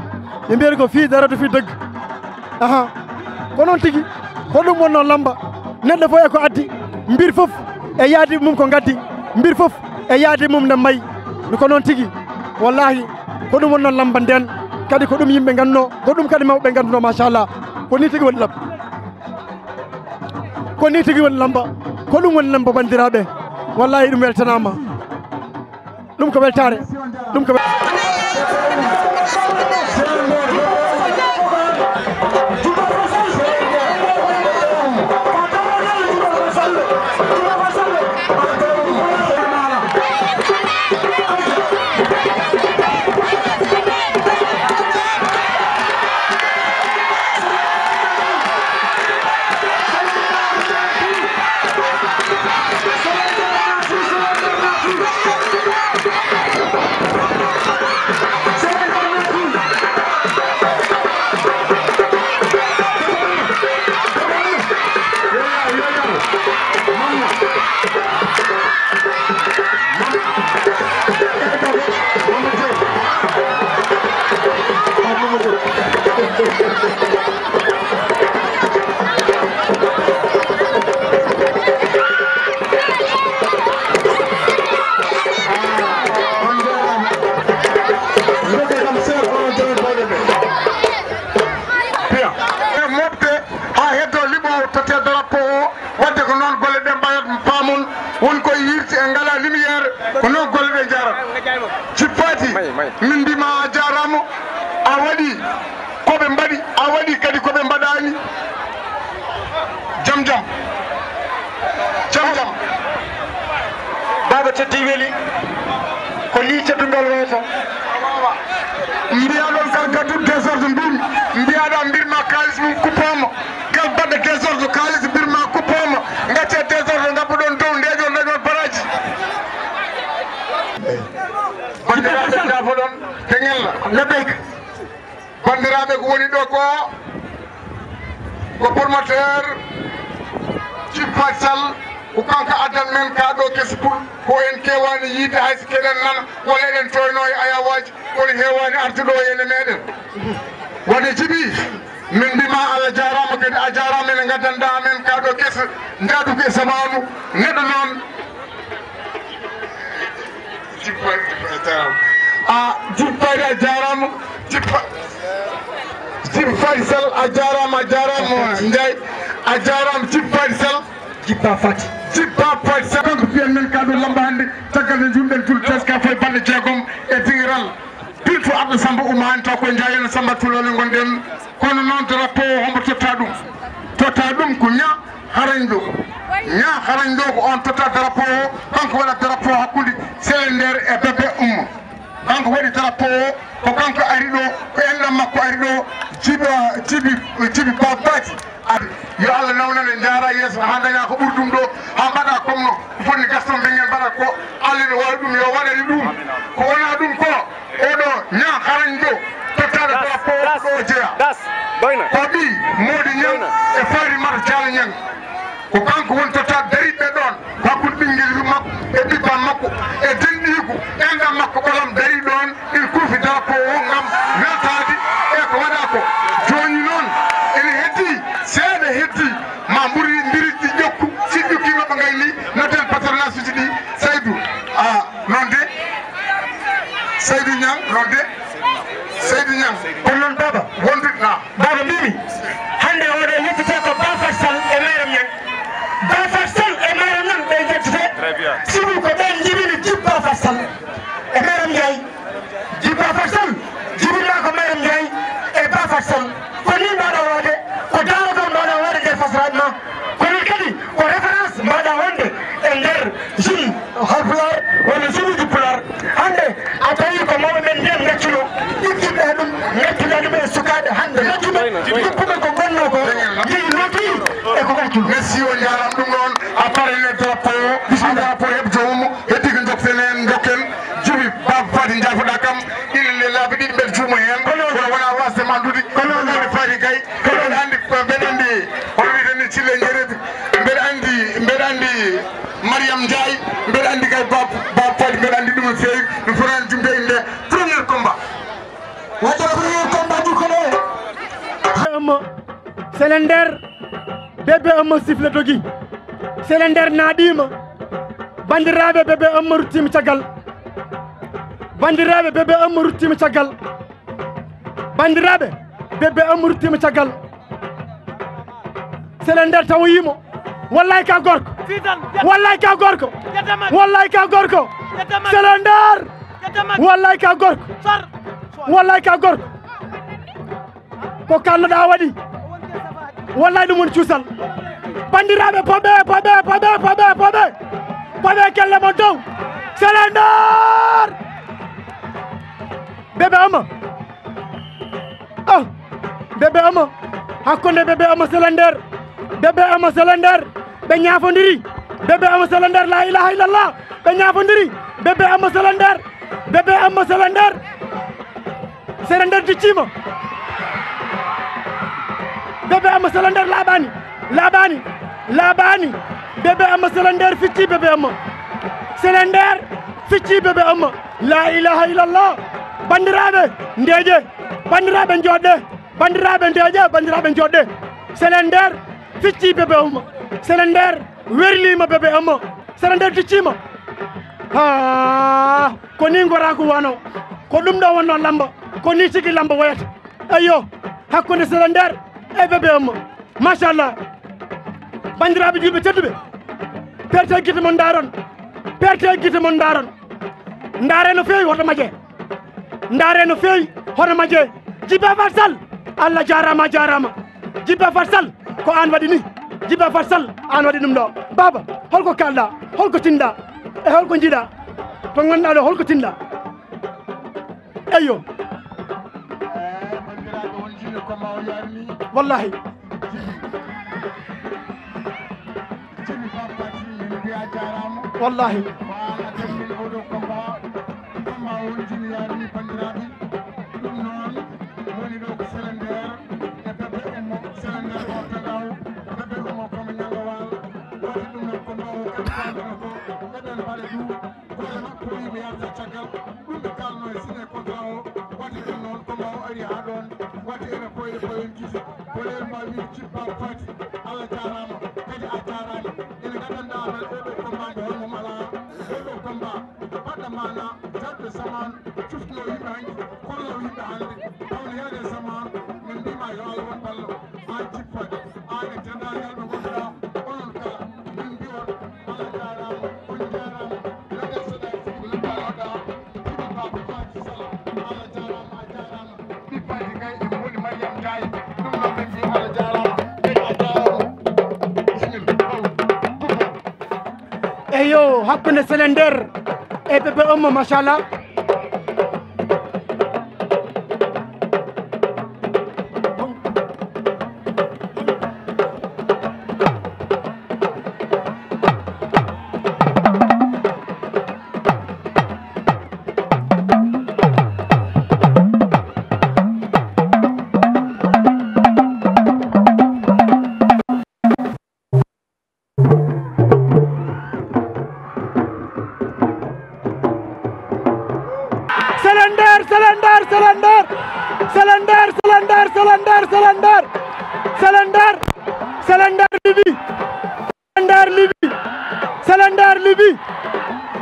Ɓe mbiyata ko fii dara du fi dëgg. Aha. Ko noon tigi. Ko ɗum wonnoo lamba. Neɗɗo fof e ko addi. Mbir fof e yaadi mum ko ngaddi. Mbir fof e yaadi mum nde mayi. Ko noon tigi. Wallahi, ko ɗum wonnoo lamba ndeen. Kadi ko ɗum yimɓe ngannduno. Ko ɗum kadi mawɓe ngannduno, machallah. Ko nii tigi woni lamba. Ko nii tigi woni lamba. Ko ɗum woni lamba, banndiraaɓe. Wallahi, ɗum weltanaama. Ɗum ko weltaare. Ɗum ko wel- Drapeau o, wadde ko noon golle ɗe mbayat, paamon won koye yiirde, en ngalaa lumière, ko noon golle ɗe njarat. Jippaati, min mbima a jaaraama, a waɗi ko ɓe mbaɗi, a waɗi kadi ko ɓe mbaɗaani. Jam jam. Jam jam. Baaba Teddi weli, ko nii teddungal wayata. Mbiya ɗon kal gaddu désordre mbimi, mbiyaɗa mbirma kaalis mum kuppaama. Kal baɗɗo désordre, kaalis mbirma kuppaama. Ngacce désordre, ngabbuɗon dow, ndeeƴon, dañon baraji. Bandiraɓe, jaafoɗon, te ngella. Labbayk. Bandiraɓe, ko woni ɗo ko, ko promoteur Jib Faty Sall, ko kanko addan men ka ɗo Kesi Pul, ko en kewaani yiide hay so keɗen nana, walla eɗen coyno e ayawaaji, kono heewaani artude o ene meɗen. Waɗde Jibi, min mbima Allah jaaraama, kadi a jaaraama ene ngaddanɗa amen ka ɗo Kesi, njaadu ko e samaanu, neɗɗo noon. Jib Faty, Jib Faty a jaaraama. A, Jib Faty a jaaraama. Jib Fa-, Jib Faty Sall a jaaraama, a jaaraama. Njaay a jaaraama, Jib Faty Sall. Jib Ba Faty. Jib Ba Faty Sall. Kanko fiyan men ka ɗo Lamba hannde, caggal nde njuurɗen Tuul Teska fof e balɗe jeegom e dingiral. Pintu Abdou Samba Oumar en taw ko Njaayeen Samba Tuloole ngonɗen. Kono noon drapeau o hombo totta ɗum? Totta ɗum ko Ña Harañ Lo. Ña Harañ Lo ko on totta drapeau o, kanko waɗa drapeau hakkunde Selender e Bébé Oumou. Kanko waɗi drapeau o, ko kanko ari ɗo, ko enɗam makko ari ɗo, Jibi, Jibi, Jibi Ba Faty. Ar, yo Allah nawnan en, njaara yeeso haa daña ko ɓuri ɗum ɗo, haa mbaɗa comme no foti ni. Gaston Mbengue mbaɗa ko Allah no wawi ɗum, yo waɗani ɗum. Ko wona ɗum ko, oɗo Ña Harañ Lo, tottaɗo drapeau o ko ɗo jeeya. Das, doyna. Ko ɓii Mody Niang e Fary Mata Diallo Niang. Ko kanko woni tottaɗo dariɓe ɗon. Hakkunde ɓinngel makko e ɓiɓɓam makko e denɗiigu enɗam makko ɓolam darii ɗoon, ina kuufi drapeau o ngam weltaade e ko waɗaa ko. Jooni noon ene heddii, seeɗa heddii, ma mburi mbiri ɗi ƴokku, si ƴokkii maɓɓe ngayni, nodden patronage uji ɗi. Saydou, a, noon de. Saydou Niang, noon de. Seydi Ñaŋ. Kono noon, Baaba, wondude na. Baaba, mbimi, hannde oɗo yettete ko Ba Faty Sall e Mayram Ñaŋ. Ba Faty Sall e Mayram Ñaŋ ɓe yettete. Très bien. Sibu ko ɓen njibini Jib Ba Faty Sall e Mayram Njaay. Jib Ba Faty Sall jibinaa ko Mayram Njaay e Ba Faty Sall. Ko nii mbaɗa waɗde, ko darotoon mbaɗa waɗde nder fasaraaɓe ma. Kono kadi ko référence mbaɗa wonde e nder jeune Haalpulaar walla jeune uji Pulaar. Hannde a tawi ko mawɓe men ndiyam ngaccuno, ɗiggiɗɗa ɗum, ngaccuɗa ɗum e sukaaɓe hannde ngaccuɓe, jippuɓe ko gonno ko, jeyi lootoyi e ko ngaccuno. Merci, on njaaraama. Ɗum noon, a parene drapeau o, a drapeau heɓ joomum, heddi ko jokten heen, jokken, Jibi Ba Faty, njaafoɗa kam, ina le laabi ɗiɗi mbeɗa juumo heen, kono wona wasde ma andude, kono woni Faty Gaye, kono mbeɗa anndi, mbeɗa anndi, hono wiyeten ni, Cille Njerebi, mbeɗa anndi, mbeɗa anndi Mariam Ndiaye, mbeɗa anndi kay Ba, Ba Faty, mbeɗa anndi ɗum no feewi, mi fotani jumde inde premier combat. Wadde premier combat jukkoɗo. Selender, Bébé Oumou sifflet dogi. Selender naaɗiima. Banndiraaɓe, Bébé Oumou ruttiima caggal. Banndiraaɓe, Bébé Oumou ruttiima caggal. Banndiraaɓe, Bébé Oumou ruttiima caggal. Selender tawoyii mo. Wallay ka gorko. Wallay ka gorko. Wallay ka gorko. Selender. Wallay ka gorko. Wallay ka gorko. Ko kalnoɗaa waɗi. Wallay ɗum woni cuusal. Banndiraaɓe, poɓe, poɓe, poɓe, poɓe, poɓe. Poɓe kelle mon dow. Selender. Bébé Oumou. Oh, Bébé Oumou. Hakkunde Bébé Oumou Selender. Bébé Oumou Selender. Ɓe ñaafondiri. Bébé Oumou Selender, la ilaha illallah. Ɓe ñaafondiri. Bébé Oumou Selender. Bébé Oumou Selender. Selender dicciima. Bébé Oumou Selender laaɓaani. Laaɓaani. Laaɓaani. Bébé Oumou Selender ficcii Bébé Oumou. Selender ficcii Bébé Oumou. La ilaha illallah. Banndiraaɓe, ndeeƴe. Banndiraaɓe, njooɗɗe. Banndiraaɓe, ndeeƴe. Banndiraaɓe, njooɗɗe. Selender ficcii Bébé Oumou. Selender werliima Bébé Oumou. Selender dicciima. Haa, ko nii ngoraagu wano. Ko ɗum ɗo wonno lamba. Ko nii tigi lamba woyata. Eyyo, hakkunde Selender e Bébé Oumou. Machallah. Banndiraaɓe julɓe tedduɓe, perte gite mon, ndaaron, perte gite mon, ndaaron. Ndaare no feewi hoto majje. Ndaare no feewi hoto majje. Jibba Fat Sall, Allah jaaraama, a jaaraama. Jibba Fat Sall, ko aan waɗi ni. Jibba Fat Sall, aan waɗi ɗum ɗo. Baaba, holko kaalɗa? Holko tinɗa? E holko njiɗa? To ngonɗa ɗo, holko tinɗa? Eyyo. Wallahi. Wallahi. Ɗum noon woni ɗo ko Selender e Bébé Oumou. Selender ko Tagaw, Bébé Oumou ko mo Ñango Wal. Wati ɗum noon ko mbawo kam ko meɗen mbaɗa ɗum. Hoore makko o yimo yarda caggal ɗum ɓe kalno e signé contrat o. Wati ɗum noon ko mbawo ari haa ɗoon. Wati ene koye koye gite. Ko leen mbawi Jibba Fati. Allah jaaraama. Kadi a jaaraama. Ene gaddanɗa amen oɗo combat mbo holmo mala. Oɗo combat baɗɗo maana, jaɓɓe saman, cuftuno yimɓe hanki, kollo yimɓe hannde, tawno yaade saman, min mbima yo Allah won ballo, an jippade, an e dendagal ɓe gonduɗa, onon kala, min mbiyon, Allah jaaraama, on jaaraama, laggal seɗa, sibu laggal oɗa, jibi baba Fati Sala, Allah jaaraama, a jaaraama. Eyo, hakkunde Selender e Bébé Oumou, machallah. Selender, Selender, Selender. Selender, Selender, Selender, Selender. Selender, Selender Libi. Selender Libi. Selender Libi.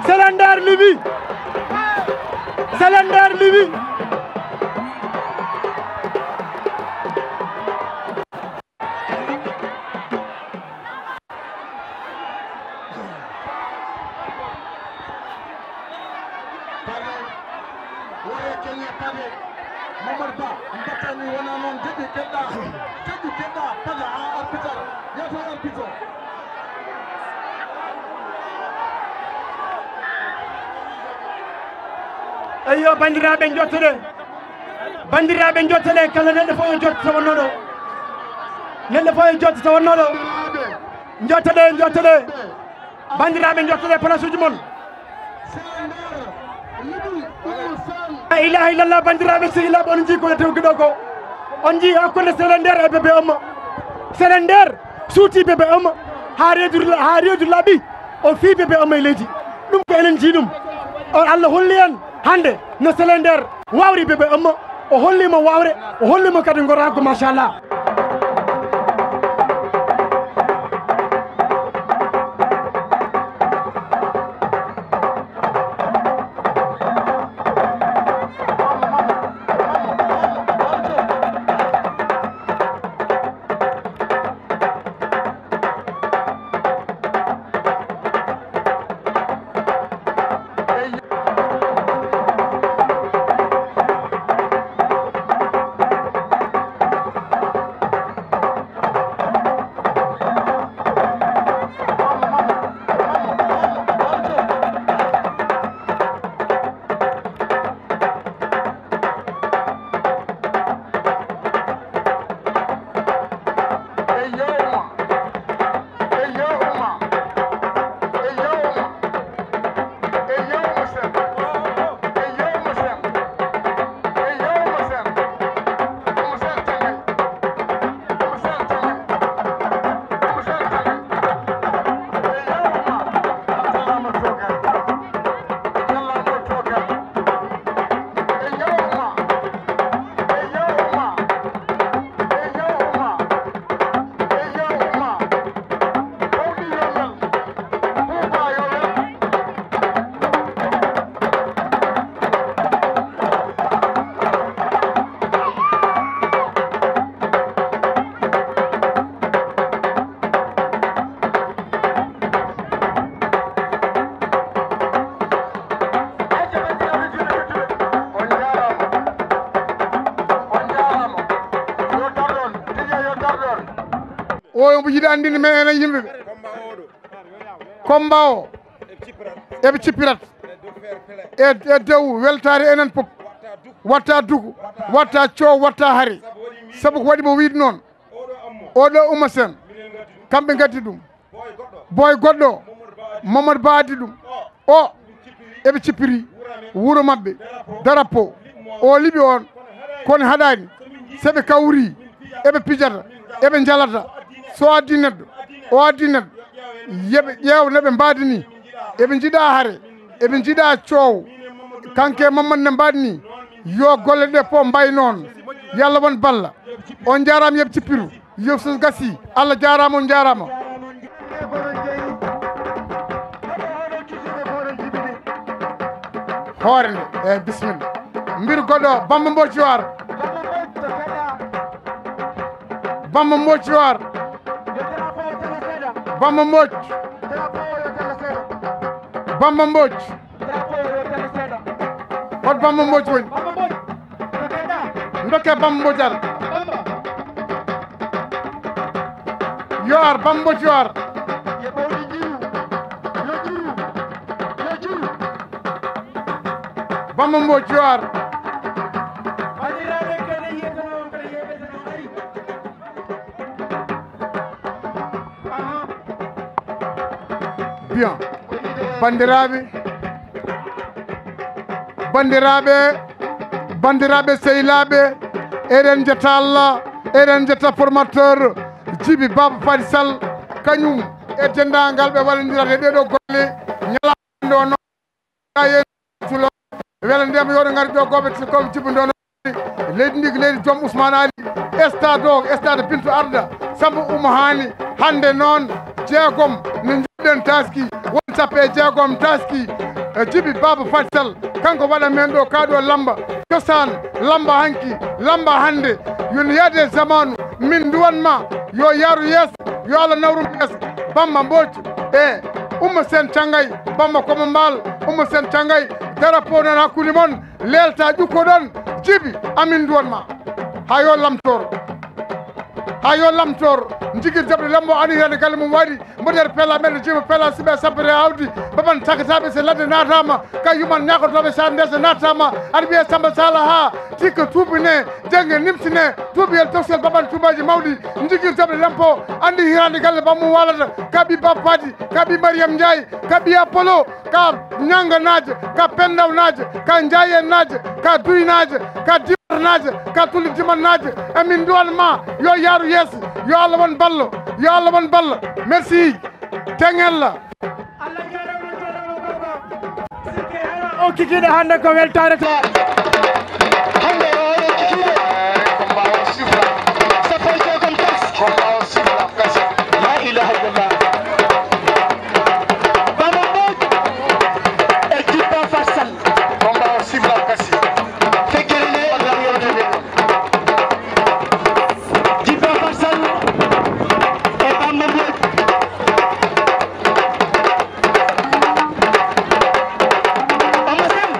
Selender Libi. Selender Libi. Pare, wore Kenya pare. Momar Ba, mbatta ni wona noon, deƴƴi keɗɗa, deƴƴi keɗɗa, pale ha arbitre, yeto arbitre. Eyyo, banndiraaɓe, njottoɗen. Banndiraaɓe, njottoɗen, kala neɗɗo fof yo jotto to wonnoo ɗo. Neɗɗo fof yo jotto to wonnoo ɗo. Njottoɗen, njottoɗen. Banndiraaɓe, njottoɗen place uji mon. La ilaha illallah, banndiraaɓe sehilaaɓe, on njii ko yettogi ɗo ko. On njii hakkunde Selender e Bébé Oumou. Selender suuti Bébé Oumou. Haa reedu, haa reedu laaɓi. O fii Bébé Oumou e leydi. Ɗum ko enen njii ɗum. O Allah holli en hannde no Selender wawri Bébé Oumou. O holli mo wawre, o holli mo kadi ngoraagu, machallah. O omo yiɗi anndinde men enen yimɓe ɓe. Combat o eɓe cippirat e, e dow weltaare enen fof. Watta dugu, watta coow, watta hari. Sabu ko waɗi mo wiide noon. Oɗo Oumou Sène, kamɓe ngaddi ɗum. Boy goɗɗo, Mamadou Ba addi ɗum. O, eɓe cippiri wuro maɓɓe, darapo. O liɓi on, kono haɗani. Seɓe kawri, eɓe pijata, eɓe njalata. So addi neɗɗo, o addi neɗɗo. Yeɓe ƴeew no ɓe mbaadi ni. Eɓe njiɗa hare, eɓe njiɗa coow. Kanke Mamadou ne mbaadi ni. Yo golle ɗe fof mbay noon. Yalla won balla. On njaaraama yeɓe cippiru. Yo so gasi. Allah jaaraama, on njaaraama. Hoore nde. Eyi, bisimilla. Mbir goɗɗo, Bamba Mbodj yo ar. Bamba Mbodj yo ar. Bamba Mbodj. Bamba Mbodj. Hot Bamba Mbodj woni? Ndokke Bamba Mbodj ar. Yo ar, Bamba Mbodj yo ar. Bamba Mbodj yo ar. Bien. Banndiraaɓe, banndiraaɓe, banndiraaɓe sehilaaɓe, eɗen njetta Allah, eɗen njetta formateur Djiby Baba Fady Sall, kañum e denndaangal ɓe wallondirata e ɗee ɗoo golle ñalawma ɗo noon. Wela ndema yo ɗo ngari ɗo goɓe koɓe jibbo ndo. Leydi ndi ko leydi joom Ousmane Ali. Stade o, stade Bintou Arda, Samba Oumou Hani. Hannde noon jeegom ne njiɗɗen taski, won sappo e jeegom taski. E Djiby Baba Fady Sall, kanko waɗa men ɗo kaɗo lamba, cosaan lamba hanki, lamba hannde. Yo no yaade zamanu, min nduwan ma, yo yaaru yeeso, yo Allah nawrum yeeso. Bamba Mbodj e Oumou Sène Thiangay, Bamba Koma Mbaal, Oumou Sène Thiangay, darapo noon hakkunde mon, leelta ƴukkoɗon, Djiby, amin nduwan ma. Ha yo lamtor. Ha yo lamtor. Jigir jaɓde lambo ani hande galle mum waɗi. Mboɗeer pela men jima pela siɓe sappere awdi. Baban takataɓe se ladde natama. Kay yuman ñakotoɓe sa ndesa natama. Aɗa wiye Samba Sala ha. Tikka tuubi ne. Jangge nimsi ne. Tuubiyel toksel baban tuubaji mawɗi. Jigir jaɓde lampo. Andi hirande galle bammu walata. Kaɓi Baba Fady. Kaɓi Mariam Ndiaye. Kaɓi Apollo. Ka ñanganaaje, ka pendawnaaje, ka njaayennaaje, ka duynaaje, ka dimarnaaje, ka tuli dimannaaje. Emin nduwan ma, yo yaaru yeeso, yo Allah won ballo, yo Allah won ballo. Merci. Tengella. O kikiɗe hannde ko weltaare tan. Hannde o waɗi kikiɗe. Ko mbawa sifra. Sappo e jeegom tas. Ko mbawa sifra. La ilaha illallah. Baba Mbodj e Djiby Baba Fady Sall. Combat o sifra kasi. Fekkere nde Djiby Baba Fady Sall e Bamba Mbodj. Eumeu Sène.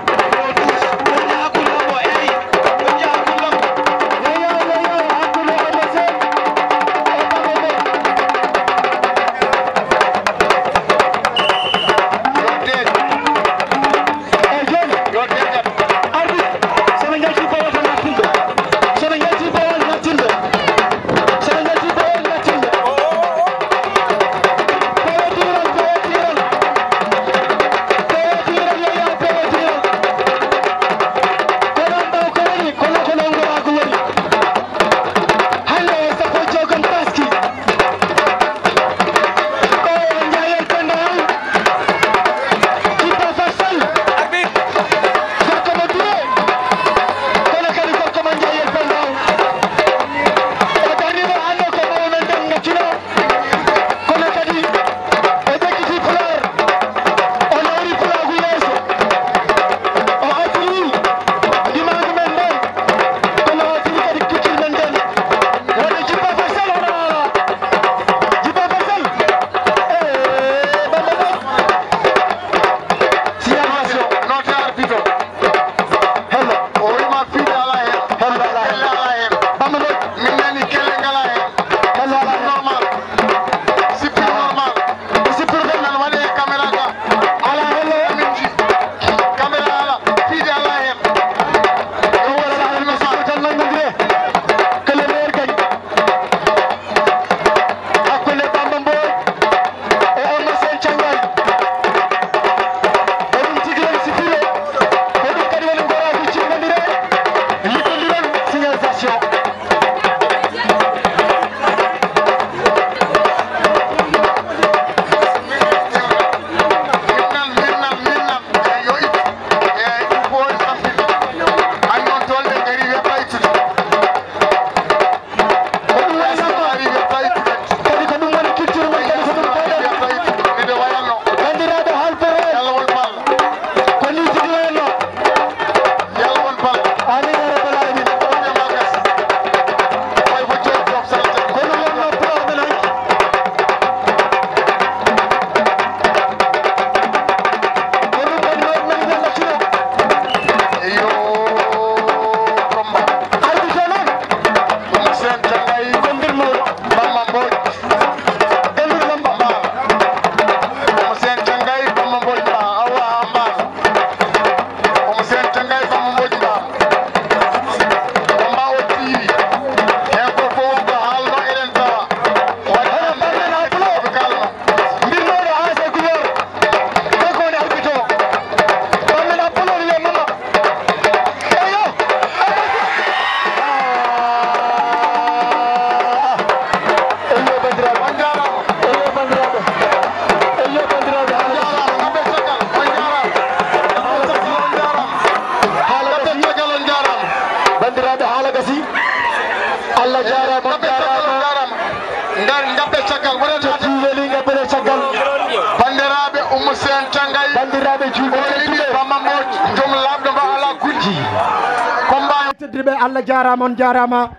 Ɓe, Allah jaaraama, on jaaraama.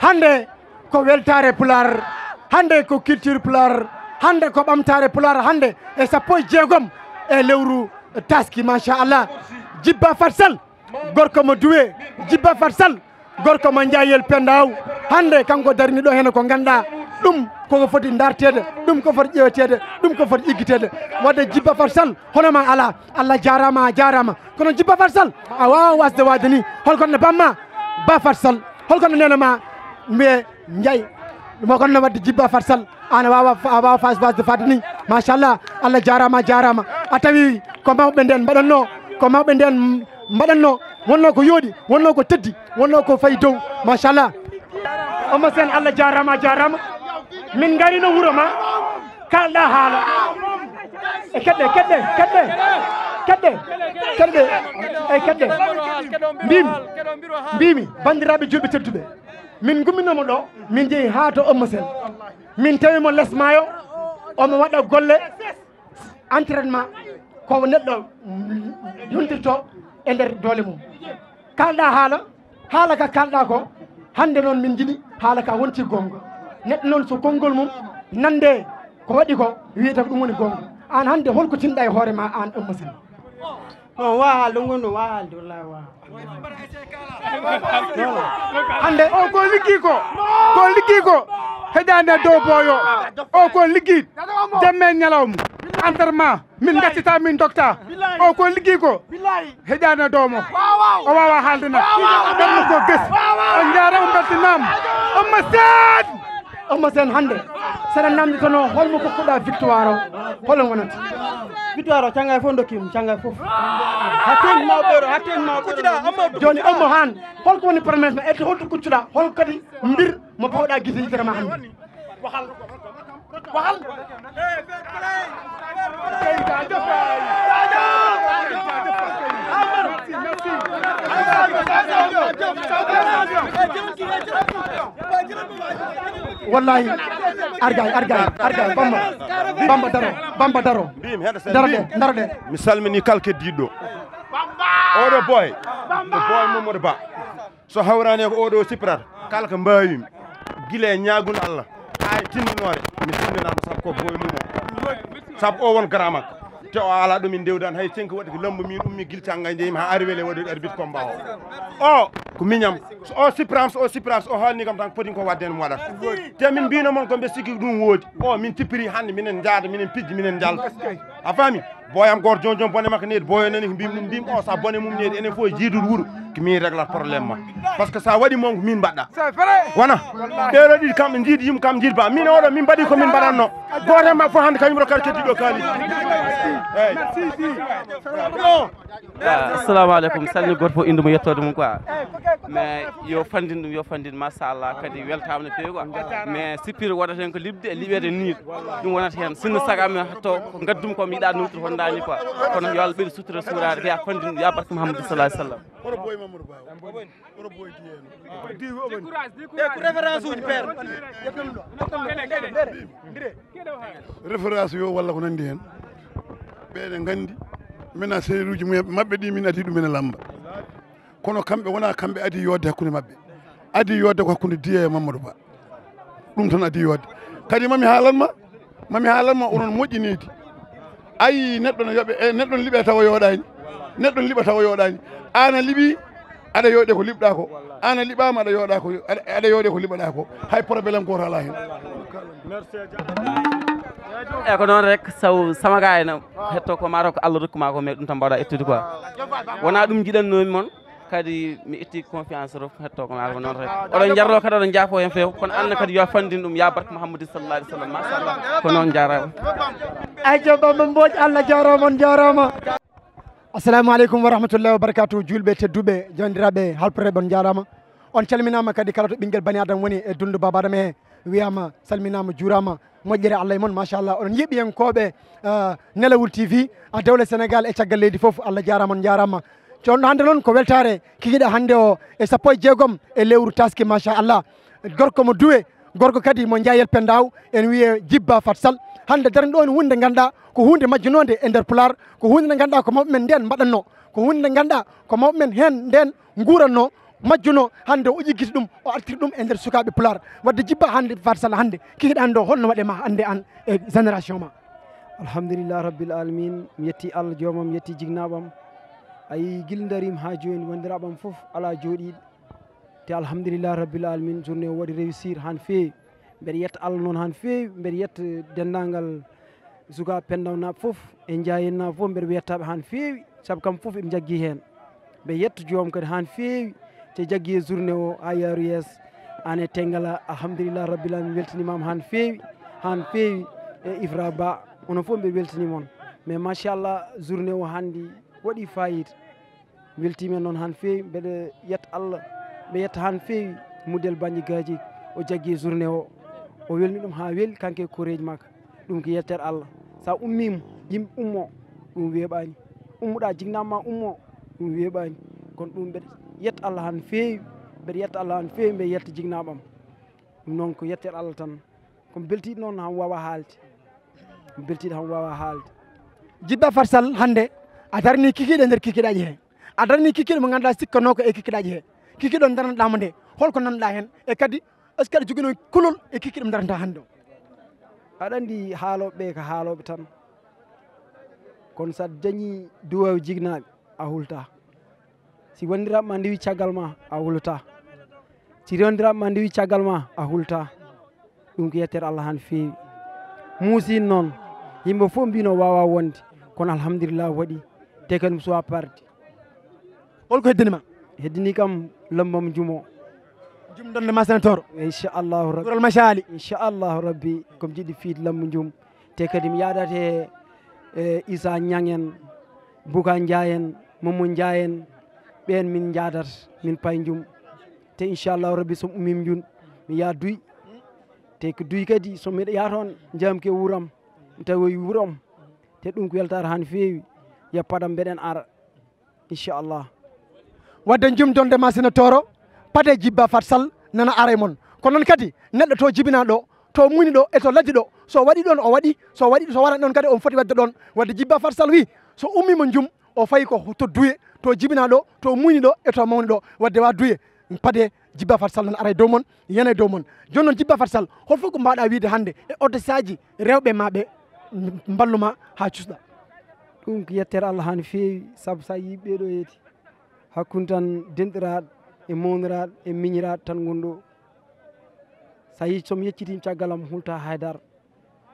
Hannde ko weltaare Pulaar, hannde ko culture Pulaar, hannde ko ɓamtaare Pulaar, hannde e sappo e jeegom e lewru Taski, machallah. Jibba Fatsal, gorko mo Duwe, Jibba Fatsal, gorko mo Njaayel Pendaw. Hannde kanko darini ɗo heen ko ngannduɗaa ɗum koko foti darteede, ɗum ko foti ƴeeweteede, ɗum ko foti iggiteede. Wadde Jibba Fatsal, hono ma alaa. Allah jaaraama, a jaaraama. Kono Jibba Fatsal, a waawaa wasde waade ni. Hol ko no bamma? Ba Fatsal. Hol ko no neene ma? Mbiye Njaay. Mo kono no wadde Jibba Fatsal. An a waawaa, a waawaa fas wasde faade ni. Machallah. Allah jaaraama, a jaaraama. A tawi ko mawɓe nden mbaɗatno, ko mawɓe nden mbaɗatno. Wonno ko yooɗi, wonno ko teddi, wonno ko fayi dow. Machallah. Eumeu Sène, Allah jaaraama, a jaaraama. Min ngarino wuro ma. Kalɗa haala. E keɗɗe, keɗɗe, keɗɗe, keɗɗe, keɗɗe, ey keɗɗe. Mbimi, mbimi, banndiraaɓe julɓe tedduɓe, min ngumminoma ɗo, min jeehi haa to Eumeu Sène. Min tawi mo les maayo, omo waɗa golle entraînement, ko neɗɗo yontirto e nder doole mum. Kalɗa haala, haala ka kalɗa ko, hannde noon min njiɗi haala ka wonti goonga. Neɗɗo noon so konngol mum nande ko waɗi ko, wiyata ko ɗum woni goonga. Aan hannde holko tinɗa e hoore ma aan Eumeu Sène? Non, wa haalde, ɗum woni ɗum, wa haalde, wallahi wa. Hannde o ko liggi ko, ko liggi ko, heƴaani e dow booyo. O ko liggi, jamma e ñalawma, entraînement. Min gaccata, min dokta. O ko liggi ko. Heƴaani e dow mo. O waawaa haalde na. Ɓernde ko ges. On njaaraama, on mbeltanaama. Eumeu Sène. Eumeu Sène hannde, saɗa namdi kono holmo kokkuɗa victoire o? Hol on wonata? Victoire o cannga e fof dokkimo, cannga e fof. Hatin mawɓe ɗo, hatin mawɓe ɗo. Jooni Eumeu Sène, hol ko woni promesse ma? Ete holto kuccuɗa? Hol kadi mbir mo pawɗa gite yitere ma hannde? Waxal. Waxal. Wallahi. Argay, argay, argay. Bamba. Bamba daro. Bamba daro. Mbimi heɗa sen. Daro de, daro de. Mi salmini kala keddiɗo. Oɗo boy. Ko boy Mamadou Ba. So hawrani e ko oɗo sippirata, kala ko mbaawimi, gila e ñaagol Allah, haa e tinndinoore, mi tinndinama sabu ko boy mum o. Sabu o won garamak. Te o ala ɗo min ndewdan hay cinq waɗi ko lambu min ummi gila cannga njeeymi haa ari wele waɗi arbitre combat o. O ko miñam. So o sippirama, so o sippirama, so o haalni kam tan ko poti ko wadde mi waɗata. Te min mbino mon ko mbe sikki ɗum woodi. O min tippiri hannde minen njaada, minen pijji, minen njalda. A faami? Boyam gooto jom jom bone makko needi, boyo nani ko mbimi ɗum, mbimi o sa bone mum needi, enen fof e jiidude wuro, ko min reglata problème ma. Par ce que sa waɗi mon ko min mbaɗɗa. Wona ɓeɗo ɗiɗi kamɓe jiidi yimɓe kam jiidi ba min oɗo min mbaɗi ko min mbaɗanno. Gooto hen maɓɓe fof hannde kañum rokkat keddiɗo kaalidi. Eyyi. Assalamu aleykum, salmi goto fof indu mo yettode mum quoi. Mais yo fandin ɗum, yo fandin, machallah, kadi weltama no fewi quoi. Mais sippir waɗata hen ko liɓde e liɓede ni. Ɗum wonata hen sinno saga mi hatto ko gaddum ko mi yiɗa nultude hondani quoi. Kono yo Allah ɓeydu sutura suuraɗe ya fandin ya barke Muhammadu sallallahu alaihi wasallam. Référence yo walla ko nandi hen. Ɓeɗe gandi mina seeruji mabɓe ɗi min adi ɗum ene lamba. Kono kamɓe wona kamɓe adi yodde hakkunde mabɓe. Adi yodde ko hakkunde Diya e Mamadou Ba. Ɗum tan adi yodde. Kadi mami haalanma, mami haalanma onon moƴƴineedi. Ayi neɗɗo no yoɓe e neɗɗo no liɓe tawa yoɗani. Neɗɗo no liɓa tawa yoɗani. Ana liɓi aɗa yoɗe ko liɓɗa ko. Ana liɓama aɗa yoɗa ko aɗa yoɗe ko liɓaɗa ko. Hay problème goto ala hen. E ko noon rek saw sama gayna hetto ko mataw ko Allah rokku ma ko mais ɗum tan mbaɗa ettude quoi. Wona ɗum jiɗannomi mon. Kadi mi itti confiance to hetto ko mataw ko noon rek oɗon jarlo kadi oɗon jaafo hen few kono Allah kadi yo fandin ɗum ya barke Muhammadin sallallahu alaihi wasallam machallah ko noon jarama. Ayca Bamba Mbodj, Allah jarama, on jarama. Assalamu aleykum wa rahmatullahi wa barakatuh, julɓe tedduɓe jandiraɓe halpre, on jarama. On calminama kadi kala to ɓinguel bani adam woni e dundu baba adam he. Wiyama salminama, juurama, moƴƴere Allah e mon machallah. Oɗon yeɓiyankoɓe nelawol TV a dewle Sénégal e caggal leydi foof, Allah jarama, on jarama. Coonɗo hannde noon ko weltaare kikiɗe hannde o e sappo e jeegom e lewru taski machallah. Gorko mo duwe, gorko kadi mo njaayel pendaw, en wiye jibba fatsal. Hannde darani ɗo woni hunde nde ganduɗa ko hunde majjunode e nder pulaar. Ko hunde nde ganduɗa ko mawɓe men nden mbaɗanno. Ko hunde nde ganduɗa ko mawɓe men hen nden nguranno. majjuno hannde, o ƴiggiti ɗum, o artiri ɗum e nder sukaaɓe Pulaar. Wadde Jibba, hannde Fat Sall, hannde kikiɗe an ɗo, holno waɗe ma hannde an e génération ma? Alhamdulillah rabbil alamin, mi yetti Allah joomam, mi yetti jignaaɓam. A yii gila darima haa jooni, wondiraaɓam fof alaa jooɗiiɗo. Te alhamdulillah rabbil alamin, journée o waɗi réussir haa no feewi. Mbeɗa yetta Allah noon haa no feewi, mbeɗa yetta denndaangal sukaaɓe Pendaw naaɓe fof e Njaayeen naaɓe fof, mbeɗa yettaɓe haa no feewi, sabu kam fof eɓe njaggi heen. Mbeɗa yetta joom kadi haa no feewi, te jaggi e journée o haa yaaru yeeso. Aan e Tengala, alhamdulillah rabbil alamin, mi weltinimaama haa no feewi, haa no feewi. E Ifra Ba, onon fof mbeɗa weltanii mon. Mais machallah, journée o hannde waɗi fayida. Mi weltiima noon haa no feewi, mbeɗa yetta Allah, mbeɗa yetta haa no feewi Mudel Baññi Gaaji, o jaggi journée o, o welni ɗum haa weli, kanko e koreeji makko. Ɗum ko yettere Allah. So a ummiima, yimɓe ummoo, ɗum weeɓaani. Ummuɗaa, jignaama ma ummoo, ɗum weeɓaani. Kono ɗum mbeɗa yetta Allah haa no feewi, mbeɗa yetta Allah haa no feewi, mbeɗa yetta jignaaɓam. Ɗum noon ko yettere Allah tan. Ko mi beltiiɗo noon, haa mi waawaa haalde. Mi beltiiɗo haa mi waawaa haalde. Jibba Fat Sall, hannde a daranii kikiiɗe e nder kikiiɗaaji he. A daranii kikiiɗe mo ngannduɗaa sikkanoo ko e kikiiɗaaji he. Kikiiɗe o daranɗaa mo nde, holko nanɗaa heen? E kadi, est-ce que aɗa joginoo kulol e kikiiɗe mo darantaa hannde o? Aɗa anndi haalooɓe ɓe ko haalooɓe tan. Kono so a dañii duwaaw jignaaɓe, a hultaa. Si wondiraaɓe ma ndewi caggal ma, a hultaa. Si wondiraaɓe ma ndewi caggal ma, a hultaa. Ɗum ko yettere Allah haa no feewi. Muusiino noon, yimɓe fof mbino waawaa wonde, kono alhamdulillah waɗi, te kadi mi suwaa parde. Holko heddini ma? Heddini kam lambam jumo. Jum donde ma sene toro. Inchallahu rabbi. Gural ma caali. Inchallahu rabbi, komi jiɗi fiide lambu jum. Te kadi mi yaadata e, e Issa Niang en, Bouga Ndiaye en, Mamadou Ndiaye en, ɓeen min njaadata, min pay jum. Te inchallahu rabbi, so mi ummiima jum, mi yaha Duuy. Te ko Duuy kadi, so miɗo yaha toon, njahmi ko e wuram, mi tawoyi wuram. Te ɗum ko weltaare haa no feewi. Yo padam mbeɗen ara, inchallah. Wadde jum donde ma sene toro, pade Jibba Fat Sall nana ara e mon. Ko noon kadi, neɗɗo to jibinaa ɗo, to muyni ɗo, e to laddi ɗo, so waɗi ɗoon o waɗi, so waɗi, so waɗa ɗoon kadi on foti waɗde ɗoon. Wadde Jibba Fat Sall wi, so ummiima jum, o fayi ko to Duuye, to jibinaa ɗo, to muyni ɗo, e to mawni ɗo. Wadde wa Duuye, pade Jibba Fat Sall nana ara e dow mon, yana e dow mon. Jooni noon Jibba Fat Sall, hol fof ko mbaawɗaa wiyde hannde e odesaaji rewɓe ma ɓe, mballu ma haa cusɗaa? Ɗum ko yettere Allah haa no feewi, sabu so a yii ɓee ɗoo heedi, hakkunde tan denɗiraaɗo e mawniraaɗo e miñiraaɗo tan ngoni ɗo. So a yii so mi yeccitii caggal am, hultaa hay dara.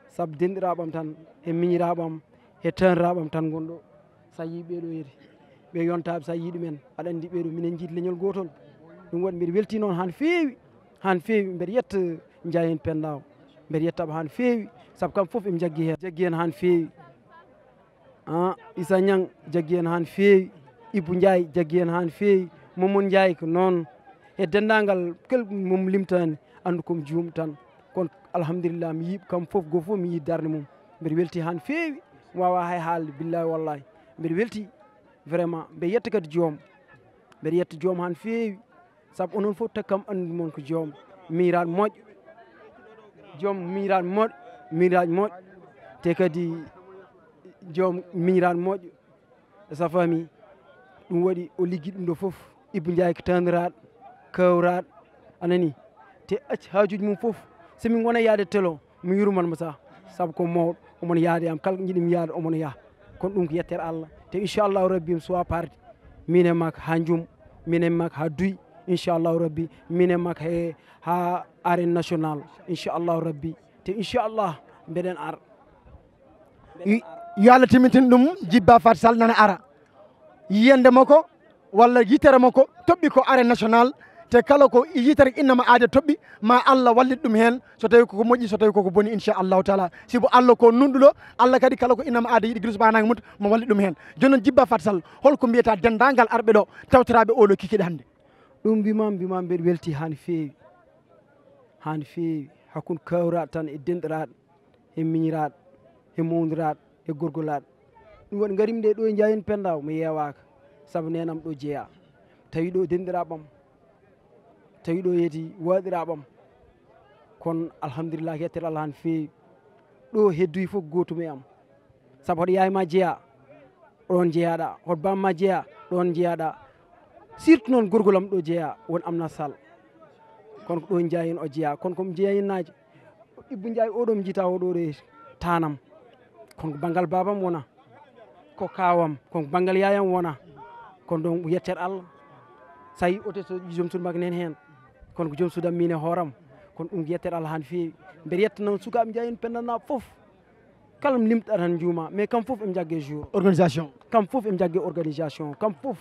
Sabu denɗiraaɓe am tan, e miñiraaɓe am, e taniraaɓe am tan ngoni ɗo. So a yii ɓee ɗoo heedi, ɓe yontaaɓe, so a yii ɗumen, aɗa anndi ɓee ɗoo, minen njiidi leñol gootol. Ɗum waɗi mbeɗa weltii noon haa no feewi, haa no feewi. Mbeɗa yetta Njaayeen Pendaw, mbeɗa yettaɓe haa no feewi, sabu kam fof eɓe njaggi heen, njaggi heen haa no feewi. Ah, Issa Niang jaggi heen haa no feewi, Ibou Ndiaye jaggi heen haa no feewi, Mamadou Ndiaye ko noon, e denndaangal kala mo mi limtaani, anndu ko mi juum tan. Kono alhamdulillah, mi yii ɓe kam fof, gooto fof mi yii darnde mum. Mbeɗa weltii haa no feewi, mi waawaa hay haalde, billaahi wallaahi. Mbeɗa weltii vraiment, mbeɗa yetta kadi joom, mbeɗa yetta joom haa no feewi. Sabu onon fof, takkam anndu mon ko joom miñiraaɗo moƴƴo, joom miñiraaɗo moƴƴo, miñiraaɗo moƴƴo, te kadi joom miñiraaɗo moƴƴo. Sa faami, ɗum waɗi o liggi ɗum ɗo fof. Ibou Ndiaye ko taniraaɗo, kawraaɗo, a nani, te acci haajuuji mum fof. So min ngona yaade telo, mi yurman mo sa, sabu ko mawɗo, omon yaade am, kala ko njiɗmi yaade, omon yaha. Kono ɗum ko yettere Allah. Te inchallahu rabbi, mi suwa parde, min e makko haa jum, min e makko haa duy, inchallahu rabbi, min e makko he haa arène national, inchallahu rabbi. Te inchallah, mbeɗen ar. Yo Allah timmitin ɗum, Jibba Fat Sall nana ara. Yiyande makko walla yitere makko toɓɓi ko arène national, te kala ko yitere innama aade toɓɓi, ma Allah wallit ɗum heen, so tawi koko moƴƴi, so tawi koko boni, inchallahu taala. Sibu Allah ko nunɗuɗo, Allah kadi kala ko innama aade yiɗi, gila subhanahu mum, mo wallit ɗum heen. Jooni noon, Jibba Fat Sall, holko mbiyata denndaangal arɓe ɗo, tawtoraaɓe oo ɗo kikiiɗe hannde? Ɗum mbimam, mbimam mbeɗa welti haa no feewi, haa no feewi, hakkunde kawraaɗo tan e denɗiraaɗo, e miñiraaɗo, e mawniraaɗo, e gorgolaaɗo. Ɗum waɗi ngarimmi ɗo e Njaayeen Pendaw, mi yeewaaka, sabu neenam ɗo jeyaa. Tawi ɗo denɗiraaɓam, tawi ɗo yeeti waaɗiraaɓam. Kono alhamdulillah, yettere Allah haa no feewi. Ɗo heddoyi fof ko gootum e am. Sabu hoto yaay ma jeyaa, ɗoon njeyaaɗaa. Hoto baam ma jeyaa, ɗoon njeyaaɗaa. Surtout noon gorgol am ɗo jeeya won Amna Sall. Kono ko ɗo jeeya heen o jeeya. Kono ko mi jeeya heen naajo. Ibbu Njaay oɗo mi jita oɗo ɗo e tanam. Kono ko banngal baabam wona. Ko kaawam, kono ko banngal yaayam wona. Kono ɗum ko yettere Allah. So tawi oto so joom suudu makko nen heen. Kono ko joom suudu am min e hooram. Kono ɗum ko yettere Allah haa no feewi. Mbeɗa yetta noon sukaaɓe Njaay en pendana fof. Kala mi limta tan njuuma, mais kam fof em jagge jour. Organisation. Kam fof em jagge organisation. Kam fof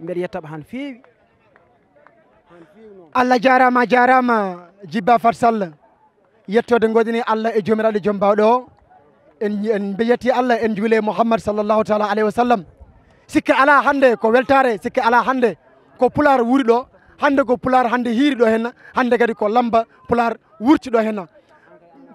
mbeɗa yettaɓe haa no feewi. Haa no feewi noon. Allah jaaraama, jaaraama, Jibba Fat Sall. Yettoode ngoodini Allah e Joomiraaɗo Joom Baawɗo o. En, en mbe- yetti Allah, en njuule Muhammad sallallahu taala alayhi wa sallam. Sikke alaa hannde ko weltaare, sikke alaa hannde ko Pulaar wuuri ɗo. Hannde ko Pulaar hannde hiiri ɗo henna, hannde kadi ko lamba Pulaar wurti ɗo henna.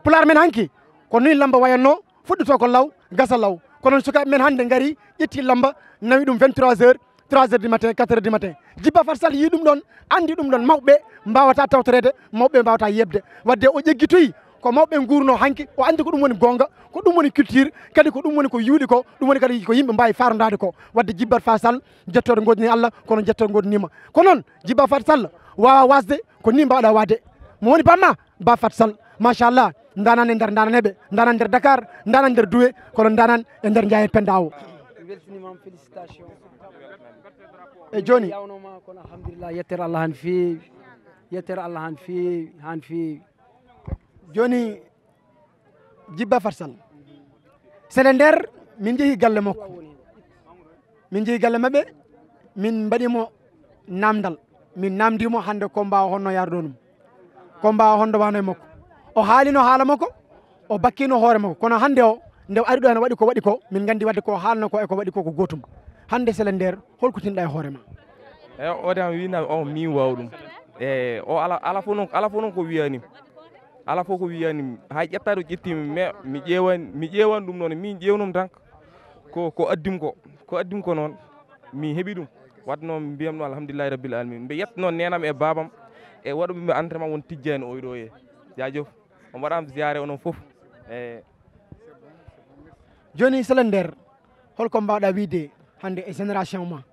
Pulaar men hanki ko nii lamba wayatno, fuɗɗoto ko law, gasa law. Kono sukaaɓe men hannde ngari, ƴetti lamba, nawi ɗum vingt-trois heures, trois heures du matin, quatre heures du matin. Jibba Fat Sall yii ɗum ɗon, anndi ɗum ɗon, mawɓe mbaawata tawtoreede, mawɓe mbaawata yeɓde. Wadde o ƴeggitoyi ko mawɓe nguurno hanki, o anndi ko ɗum woni goonga, ko ɗum woni culture, kadi ko ɗum woni ko yuuɗi ko, ɗum woni kadi ko yimɓe mbaawi faarndaade ko. Wadde Jibba Fat Sall, jettooɗo ngoodini Allah, kono jettooɗo ngoodiniima. Ko noon, Jibba Fat Sall waawa waasde, ko nii mbaawɗa waade. Mo woni bamma, Ba Fat Sall. Machallah, ndanan e nder ndanan heɓe, ndanan nder Dakar, ndanan nder Duwe, kono ndanan e nder Njaayeen Penda o. Mi weltiniima, félicitation. E jooni? Yawnoma kono alhamdulillah, yettere Allah haa no feewi. Yettere Allah haa no feewi, haa no feewi. Jooni, Jibba Fat Sall. Sele nder min njehi galle makko. Min njehi galle maɓɓe, min mbaɗi mo namdal. Min namdi mo hannde combat o honno yardo ɗum. Combat o honno wano e makko. O haalino haala makko, o bakkino hoore makko. Kono hannde o, nde o ari ɗo heno waɗi ko waɗi ko, min nganndi wadde ko haalno ko e ko waɗi ko ko gootum. Hannde Sele nder, holko tinɗa e hoore ma? E o de am wina o mi waw ɗum. E o ala ala fof noon ala fof noon ko wiyani. Ala fof ko wiyani. Hay ƴettaɗo ƴettimi mais mi ƴeewani mi ƴeewani ɗum noon min ƴeewnom tan. Ko ko addim ko ko addim ko noon mi heɓi ɗum. Wadde noon mbiyam ɗum alhamdulillahi rabbil alamin mbe yetta noon nenam e babam. E waɗuɓe mbe entraînement won tijjani oy ɗo e jajof. On mbaɗama ziare onon fof. E Jooni Sele nder, holko mbawɗa wiide hannde e génération ma?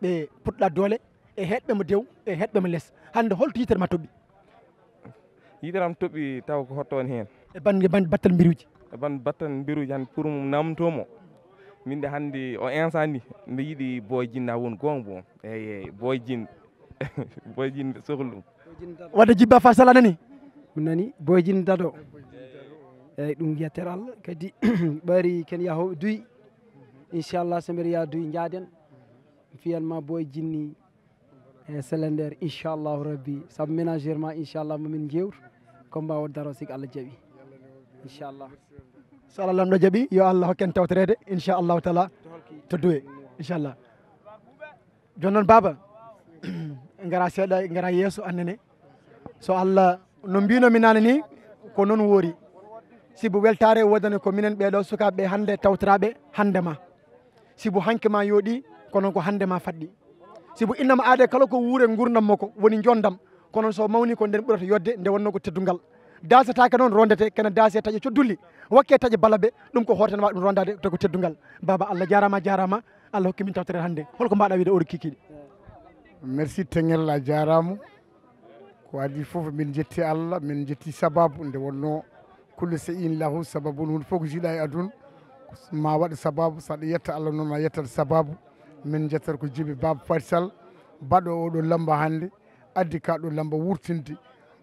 Ɓe puɗɗa doole, e heɗɓe mo dew, e heɗɓe mo les. Hannde holto yitere ma toɓɓi? Yitere am toɓɓi taw ko hotto on heen? E bannge bannge battal mbiruuji. E ban battal mbiruuji han pour namtomo. Min de hannde o instant ni mbe yiɗi boy jinna won gonga bon. Eyyi boy jin boy jin sohli ɗum. Wadde Jibba Fat Sall a nani? Mi nani boy jin dado. Eyyi ɗum yettere Allah kadi ɓari ken yahoɓe duy. Inchallah so mbeɗa yaha duy jaaden. Mi fiyan ma boy jinni e Sele nder inchallahu rabbi sabu ménagère ma inchallah momin jewtu. Combat o daro sik Allah jaɓi. Inchallah. So Allah lamɗo jaɓi yo Allah hokken tawtoreede inchallahu taala to duwe inchallah. Jooni noon baaba, ngara seeɗa ngara yeeso annene. So Allah no mbinomi nane ni ko noon woori. Sibu weltaare woodani ko minen ɓeeɗo sukaaɓe hannde tawtoraaɓe hannde ma. Sibu hanki ma yooɗi kono ko hannde ma faɗɗi. Sibu innama aade kala ko wuure nguurndam makko woni njonndam. Kono so mawni ko nden ɓurata yodde nde wonno ko teddungal. Daasetaake noon rondete kene daase taƴe coddulli wakke taƴe balabe. Ɗum ko hootene ma ɗum rondade to ko teddungal. Baaba Allah jaaraama jaaraama. Allah hokki min tawtere hannde holko mbaɗa wiide oɗo kikiɗe? Merci tengel a jaaraama. Ko adi fof min jetti Allah min jetti sababu nde wonno. Kullu se in lahu sababun hunde fof ko jiiɗa e aduna ma waɗa sababu saɗa yetta Allah noon a yettat sababu. Min jettata ko jibi baba Faty Sall baɗo oɗo lamba hannde addi ka ɗo lamba wurtinde.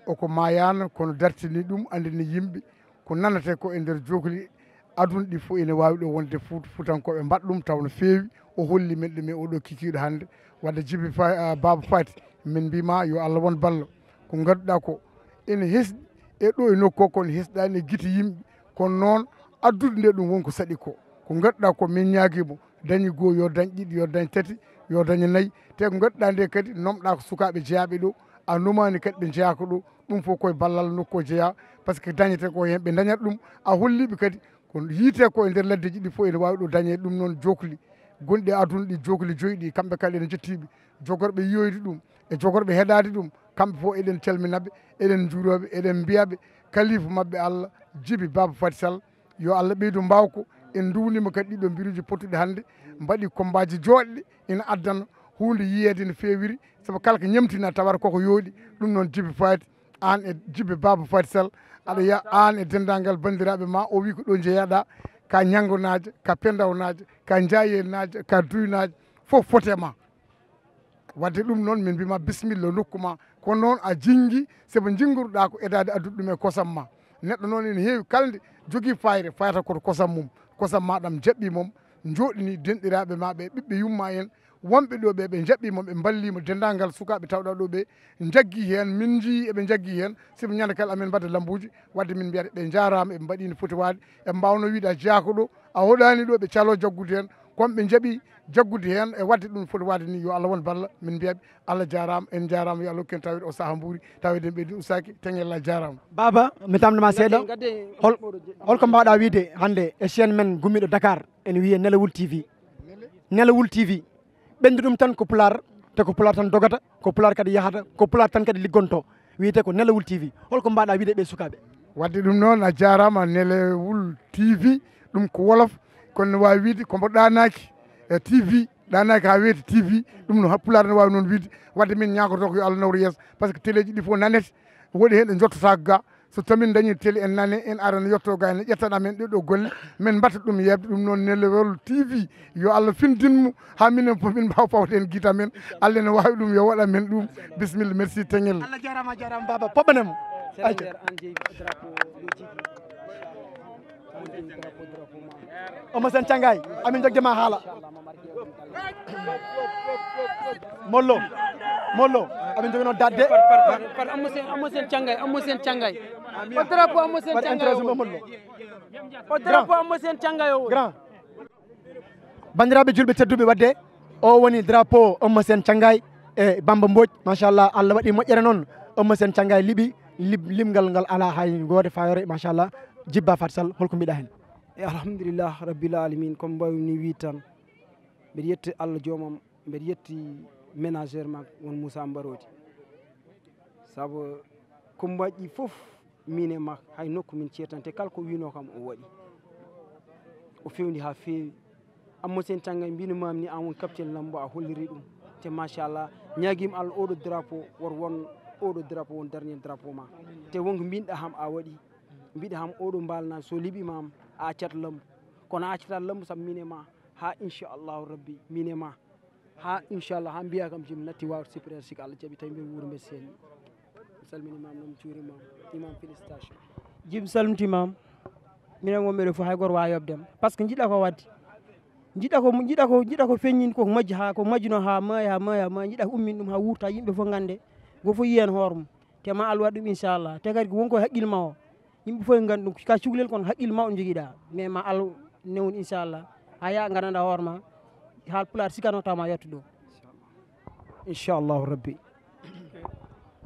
Oko mayano kono dartini ɗum andini yimɓe ko nanate ko e nder jokli. Aduna ɗi fof ene wawi ɗo wonde fuutankoɓe mbaɗa ɗum taw no feewi. O holli min ɗum e oɗo kikiɗo hannde wadde jibi baba Faty min mbima yo Allah won ballo. Ko ganduɗa ko ene hesɗi e ɗo e nokku o kono hesɗani e gite yimɓe. Kono noon addude nde ɗum woni ko saɗi ko ko ganduɗa ko min ñaguimo dañi goho yo dañ ɗiɗi yo dañ tati yo daña nayyi. Te ko ganduɗa nde kadi nomɗa ko sukaɓe jeeyaɓe ɗo a nomani kadi ɓe jeeyaka ɗo. Ɗum fof koye ballal nokku o jeeya par ce que dañete ko hen ɓe dañat ɗum. A holliɓe kadi ko yiite ko e nder laddeji ɗi fof ene wawi ɗo dañe ɗum noon jokli gonɗi e aduna ɗi jokli joyyi ɗi kamɓe kala ene jettiɓe jogorɓe yiyoyde ɗum e jogorɓe heɗade ɗum. Kamɓe fof eɗen calminaɓe eɗen juuroɓe eɗen mbiyaɓe kalifa mabɓe Allah jibi baba Faty Sall. Yo Allah ɓeydu mbawko en duwnima kadi ɗiɗo mbiruji pottuɗi hannde mbaɗi combatji joɗɗi ina addana huunde yiyeede no feewiri, sabu kala ko ñemtina tawata koko yooɗi. Ɗum noon, Jibi Faati, aan e Jibi Baaba Faati Sal, aɗa ya aan e denndaangal banndiraaɓe ma, o wi ko ɗo njeyaɗa, ka ñanngonaajo, ka pendawnaajo, ka njaayeenaajo, ka duynaajo, fof fote ma. Wadde ɗum noon, min mbima bisimilla nokku ma. Kono noon a jingi, sabu jingorɗa ko edaade addude ɗum e kosam ma. Neɗɗo noon ene heewi kalde jogii fayre, fayata koto kosam mum. Kosam ma ɗam jaɓɓi mum, jooɗini denɗiraaɓe ma ɓe, ɓiɓɓe yumma en, wonɓe ɗo ɓe, ɓe jaɓɓi mum, ɓe mballimo denndaangal sukaaɓe tawɗa ɗo ɓe, jaggi heen, min njii eɓe jaggi heen, sabu ñande kala amen mbaɗa lambuuji, wadde min mbiyata ɓe njaaraama, eɓe mbaɗi no foti waade, eɓe mbaawno wiide a jeyaa ko ɗo, a hoɗaani ɗo, ɓe caloo jaggude heen, kono ɓe njaɓi jaggude heen e waɗde ɗum foti waɗde ni, yo Allah won balla, min mbiyaɓe Allah jaaraama, en jaaraama, yo Allah hokku en tawde o sahaa mbuuri, tawde en ɓeydi ustaaki, Teŋel Allah jaaraama. Baaba, mi tamnde ma seeɗa. Hol, holko mbaawɗa wiide hannde e chaîne men gummiiɗo Dakar, ene wiyee Nelawol T V? Nelawol T V, ɓenndu ɗum tan ko pulaar, te ko pulaar tan dogata, ko pulaar kadi yahata, ko pulaar tan kadi liggonto. Wiyetee ko Nelawol T V. Holko mbaawɗa wiide ɓe sukaaɓe? Wadde ɗum noon, a jaaraama, Nelawol T V, ɗum ko wolof, kono no waawi wiide ko mbo ɗaanaaki e T V, ɗaanaaki haa weeti T V, ɗum no ha pulaar no waawi noon wiide. Wadde min ñaagoto ko yo Allah nawru yeeso, par ce que teleeji ɗi fof nanete, woɗi heen ɗo njottotaako ga. So tamin dañi télé en nane, en ara no yetto ga, en ƴettan amen ɗe ɗo golle, min mbatta ɗum yeeɓde. Ɗum noon, Nelawol T V, yo Allah findin mo, haa minen fof min mbaawa fawde heen gite amen. Allah ene waawi ɗum, yo waɗ amen ɗum. Bisimilla, merci, Teŋel. Allah jaaraama, jaaraama, Baaba. Poɓɓanee mo. Acca. Omo Sen Cangay, amin jogde ma haala. Mollo, Mollo, amin jogino dadde. Par, par, par, Amma Sen, Amma Sen Cangay, Amma Sen Cangay. O drapeau Amma Sen Waɗi Cangay intro o. Mollo. O drapeau Amma Sen Cangay o. Grand. Banndiraaɓe julɓe tedduɓe, wadde o woni drapeau Amma Sen Cangay e Bamba Mbodj. Machallah, Allah waɗi moƴƴere noon. Amma Sen Cangay liɓi, lib-, limgal ngal alaa hay gooto fayore. Machallah, Jibba Fat Sall, holko mbiɗa heen? E alhamdulillah rabbil alamin, comme mbawmi wiide tan, mbeɗa yetti Allah joomam, mbeɗa yetti ménageur ma won Moussa Mbarodi. Sabu combat ji fof min e makko, hay nokku min ceetante, kala ko wino kam o waɗi. O fewndi haa feewi. Amma Sen Cangay mbino maam ni an won capitaine lambo, a holliri ɗum. Te machallah, ñaagima Allah oɗo drapeau, woto won oɗo drapeau won dernier drapeau ma. Te wonko mbinɗa ham a waɗi. Mbiɗa ham oɗo mbalna so liɓi mam a accat lambo. Kono a accatat lambo sabu min e ma. Ha inchallahu rabbi min e ma. Ha inchallah ha mbiya kam jim natti wawde sipirere sika Allah jaɓi tawi mbiɗa wuuro mbeɗa seeni. Mi salminima noon mi juurima. Imam félicitation. Jim salmitimam. Minen wonɓe ɗo fof hay goto wawa yobdema par ce que jiɗɗa ko wadde. Jiɗɗa ko jiɗɗa ko jiɗɗa ko feññin koko majji ha ko majjuno ha maayi ha maayi ha maayi jiɗɗa ko ummin ɗum ha wurta yimɓe fof gande. Go fof yiyen hoore mum. Te ma Allah waɗ ɗum inchallah te kadi ko wonko e haqqille ma o. Yimɓe fof en gandi ɗum ka cukalel kono haqqille mawɗo joguiɗa mais ma Allah newnu inchallah. Ha ya gandanɗa hoore ma. Haal pulaar sikano taw ma yetto ɗo. Inchallahu rabbi.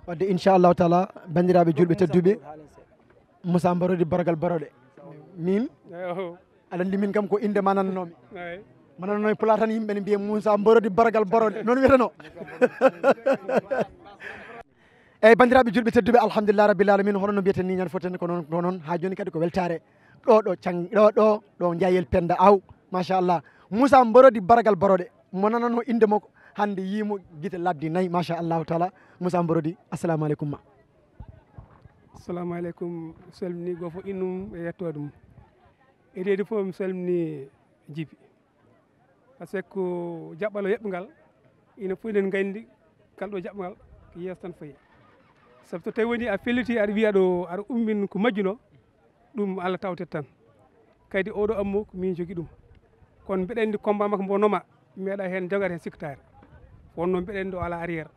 Wadde inchallahu taala bandiraɓe julɓe tedduɓe. Moussa Mbarodi Baragal Baroɗe. Min aɗa andi min kam ko inde ma nananomi. Mo nananomi pulaar tan yimɓe ne mbiya Moussa Mbarodi Baragal Baroɗe noon wiyeteno. Eyyi bandiraɓe julɓe tedduɓe alhamdulillah rabbil alamin hono no mbiyeten ni ñande foten ko noon ko noon ha joni kadi ko weltare. Ɗo ɗo can ɗo ɗo ɗo Jayel Penda Aw. Machallah. Moussa Mbarodi Baragal Baroɗe mo nanano inde makko hande yimo guite labdi nayyi machallahu taala. Moussa Mbarodi assalamu aleykum ma. Assalamu aleykum. Salmini gofo innum e yettoode mum. E reedi fof mi salmini Jibi. Par ce que ko jaɓɓal o yaɓɓi ngal ina fof eɗen nganndi kala ɗo jaɓɓal ko yeeso tan fayi. Sabu so tawi woni a felliti aɗa wiya ɗo aɗa ummin ko majjuno. Ɗum Allah tawtet tan. Kadi oɗo ammo ko min jogi ɗum. Kono mbeɗa anndi combat makko mbo noma meeɗa heen jogata heen sikkitaare. Wonno mbeɗa anndi o ala arrière.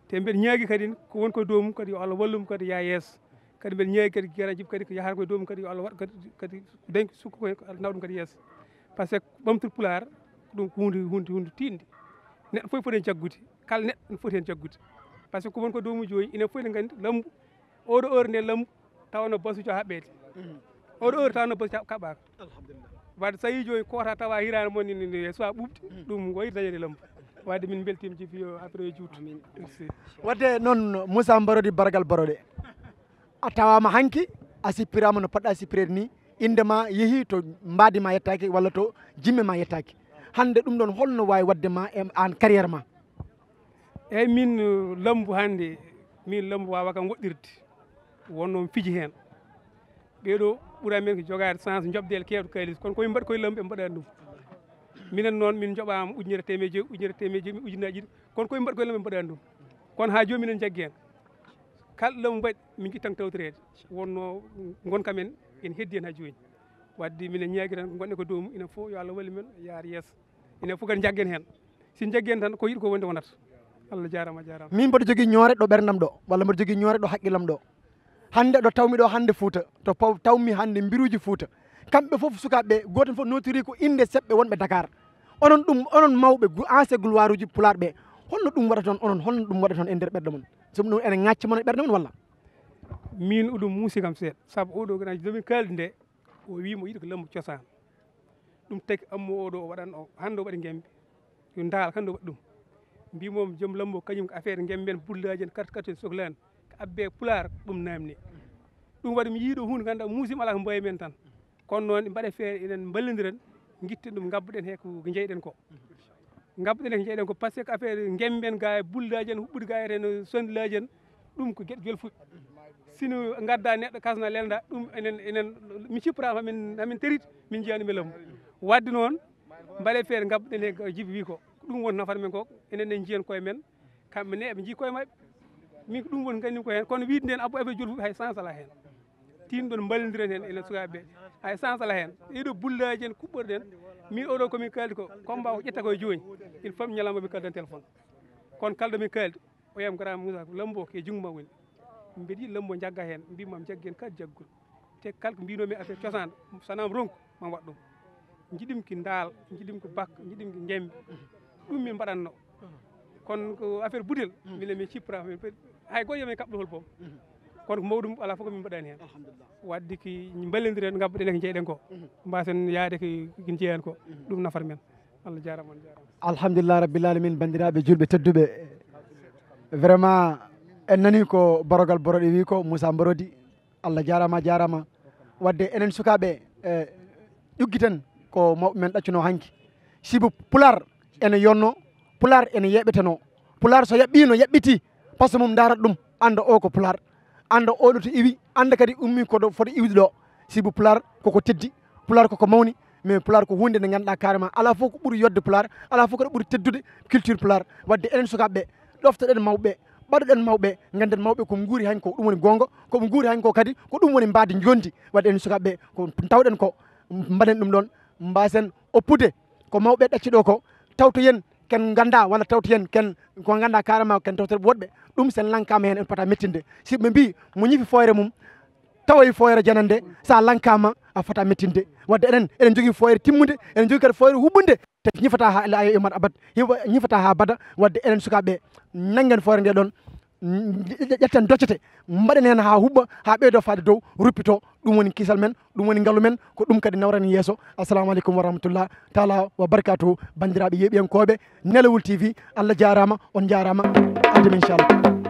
Te mbeɗa ñaagi kadi ko woni ko dow mum kadi yo Allah wallum kadi yaa yeeso. Kadi mbeɗa ñaagi kadi garaji kadi ko yahata koye dow mum kadi yo Allah waɗ kadi kadi dañ ko sukko koye ko Allah nawɗum kadi yeeso. Par ce que ɓamtude pulaar ko ɗum ko hunde hunde hunde tiiɗnde. Neɗɗo fof foti heen jaggude. Kala neɗɗo ne foti heen jaggude. Par ce que ko woni ko dow mum jooni enen fof eɗen nganndi lambu. Oɗo heure nde lambu tawno basuji o haɓɓeede. Oɗo heure tawno basuji kaɓɓaka. Wadde so yii jooni kota tawa hirani mon ni so a ɓuɓde ɗum wayri dañede lambu. Wadde min beltima jibi yo après yo juut. Merci. Wadde noon Moussa Mbarodi Baragal Baroɗe. A tawama hanki a sippirama no poɗɗa sippirede ni. Inde ma yeehi to mbaadi ma yettaki walla to jimme ma yettaki. Hande ɗum ɗon holno wawi wadde ma e an carrière ma? Eyyi, min, uh, Lambu hannde, min Lambu wawa kam woɗɗirde. Wonno mi fiji heen. Ɓeeɗo ɓura men ko jogaade chance njoɓdeel keewɗo kaalis. Kono koye mbaɗ koye Lambu ɓe mbaɗaani ɗum. Minen noon min njoɓaama ujunere teemedde joyi, ujunere teemedde joyi, ujunnaaji ɗiɗi. Kono koye mbaɗ koye Lambu ɓe mbaɗaani ɗum. Kono haa jooni minen njaggi heen. Kala Lambu mbaɗ min njiɗ tan tawtoreede. Wonno ngonka men ene heddi heen haa jooni. Wadde minen ñaagi tan ko ngonɗen ko dow mum, ina fof yo Allah wallu men yaar yeeso. Ina fof kadi njaggen heen. Si njaggen tan ko yiɗi ko wonde wonata. Allah jaarama, jaarama. Min mboɗo jogii ñoore ɗo ɓerdam ɗo, walla mboɗo jogii ñoore ɗo haqqillam ɗo. Hannde ɗo tawmi ɗo hannde Fuuta, to paw-, tawmi hannde mbiruuji Fuuta. Kamɓe fof sukaaɓe ɓe, gooto fof notiri ko innde seɓɓe wonɓe Dakar. Onon ɗum, onon mawɓe gu-, ancien gloire uji Pulaar ɓe, holno ɗum waɗata on onon, holno ɗum waɗata on e nder ɓerɗe mon? So ɗum ene ŋacca mon e ɓerɗe mon walla? Min oɗum muusi kam seeɗa, sabu oɗo gana jomi kaaldi nde, o wi mo yiɗi ko Lambu cosaan. Ɗum tagi ammo oɗo o waɗan o, hannde o waɗi ngembe. Yo ndaal hannde o waɗi ɗum. Mbi mo joom Lambu kañum ko affaire ngembe en, bullaaji en, carte, carte en sohlaani. Ko abbe Pulaar ɗum naamni. Ɗum waɗi mi yiiɗo huunde ngannduɗaa muusi mi alaa ko mbayi men tan. Kono noon mbaɗe feere enen mballondiren, ngitten ɗum ngabbuɗen he ko jeyɗen ko. Ngabbuɗen he ko jeyɗen ko par ce que affaire ngembe en ga e bullaaji en, huɓɓude ga e reno sondilaaji en, ɗum ko geɗe jolfuɗe. Sino ngadda neɗɗo kasna lelda ɗum enen, enen mi cippora hamin, hamin terit min jiyani mi Lambu. Wadde noon mbaɗe feere ngabbuɗen he ko jibi wi ko. Ɗum won nafata men ko enen en jiyan koye men. Kamɓe ne eɓe njii koye maɓɓe. Min ko ɗum woni ganndin ko heen. Kono wiide nden abbo affaire jolfuɓe hay sens alaa heen. Tinɗon mballondiren heen enen sukaaɓe ɓe. Hay sens alaa heen. Ɗiɗo bullaaji en kuɓɓorɗen. Min oɗo komin kaaldi ko combat o ƴetta koye jooni. Il faut mi ñalawma min kaldan téléphone. Kono kalɗo min kaaldi. O yam grand Moussa Lambu ko e junngo ma woni. Mbeɗa yiɗi Lambu jagga heen. Mbimam jaggen kadi jaggol. Te kala ko mbinomi affaire cosaan, so wonaa mi ronku, ma mi waɗ ɗum. Njiɗmi ki ndaal, njiɗmi ko bak, njiɗmi ki njembe. Ɗum min mbaɗatno. Kono ko affaire budel, minen min cippora, min pe-, hay gooto yo min kaɓɗo hol boom. Kono ko mawɗum alaa fof ko min mbaɗani heen. Alhamdulillah. Wadde ki mballondiren, ngabbuɗen e ko jeyɗen ko. Mbasen yaade ki, ki jeeyan ko. Ɗum nafata men. Allah jaarama, on jaarama. Alhamdulillah rabbil alamin, banndiraaɓe juulɓe tedduɓe. Vraiment, en nani ko barogal Borodi wi ko, Moussa Mborodi. Allah jaarama, a jaarama. Wadde enen sukaaɓe, eh, ƴuggiten ko mawɓe men ɗaccuno hanki. Sibu Pulaar ene yonno, Pulaar ene yeɓeteno. Pulaar so yaɓɓino, yaɓɓiti, paso mum ndarat ɗum, annda o ko Pulaar. Annda oɗo to iwi, annda kadi ummi ko ɗo foti iwde ɗo. Sibu Pulaar koko teddi, Pulaar koko mawni, mais Pulaar ko huunde nde ngannduɗaa carrément alaa fof ko ɓuri yodde Pulaar, alaa fof kadi ɓuri teddude culture Pulaar. Wadde enen sukaaɓe ɓe, ɗoftoɗen mawɓe ɓe, ɓaɗoɗen mawɓe ɓe, ngannden mawɓe ko nguuri hannki ko ɗum woni goonga, ko ɓe nguuri hannki ko kadi ko ɗum woni mbaadi njondi. Wadde enen sukaaɓe ɓe ko tawɗen ko mbaɗen ɗum ɗoon, mbasen oppude ko mawɓe ɗacci ɗo ko, tawtoyen ken nganndaa walla tawtoyen ken ko nganndaa carrément ken tawtorɓe woɗɓe. Ɗum sen lankaama heen en pota mettinde. Si ɓe mbii mo ñifi fooyre mum, tawa e fooyre janande, so a lankaama a fota mettinde. Wadde enen, eɗen njogii fooyre timmunde, eɗen njogii kadi fooyre huɓɓunde. Te ñifata haa ila ayo iman abad, hiwa-, ñifata haa bada. Wadde enen sukaaɓe ɓe, nanngen fooyre nde ɗoon, ƴetten doccete, mbaɗen heen haa huɓɓa, haa ɓeydo faade dow, ruppito. Ɗum woni kisal men, ɗum woni ngalu men, ko ɗum kadi nawrani yeeso. Assalamu aleykum wa rahmatullah taala wa barakatuhu. Banndiraaɓe yeeɓiyankooɓe Nelawol T V, Allah jaaraama, on njaaraama. Adem inchallah.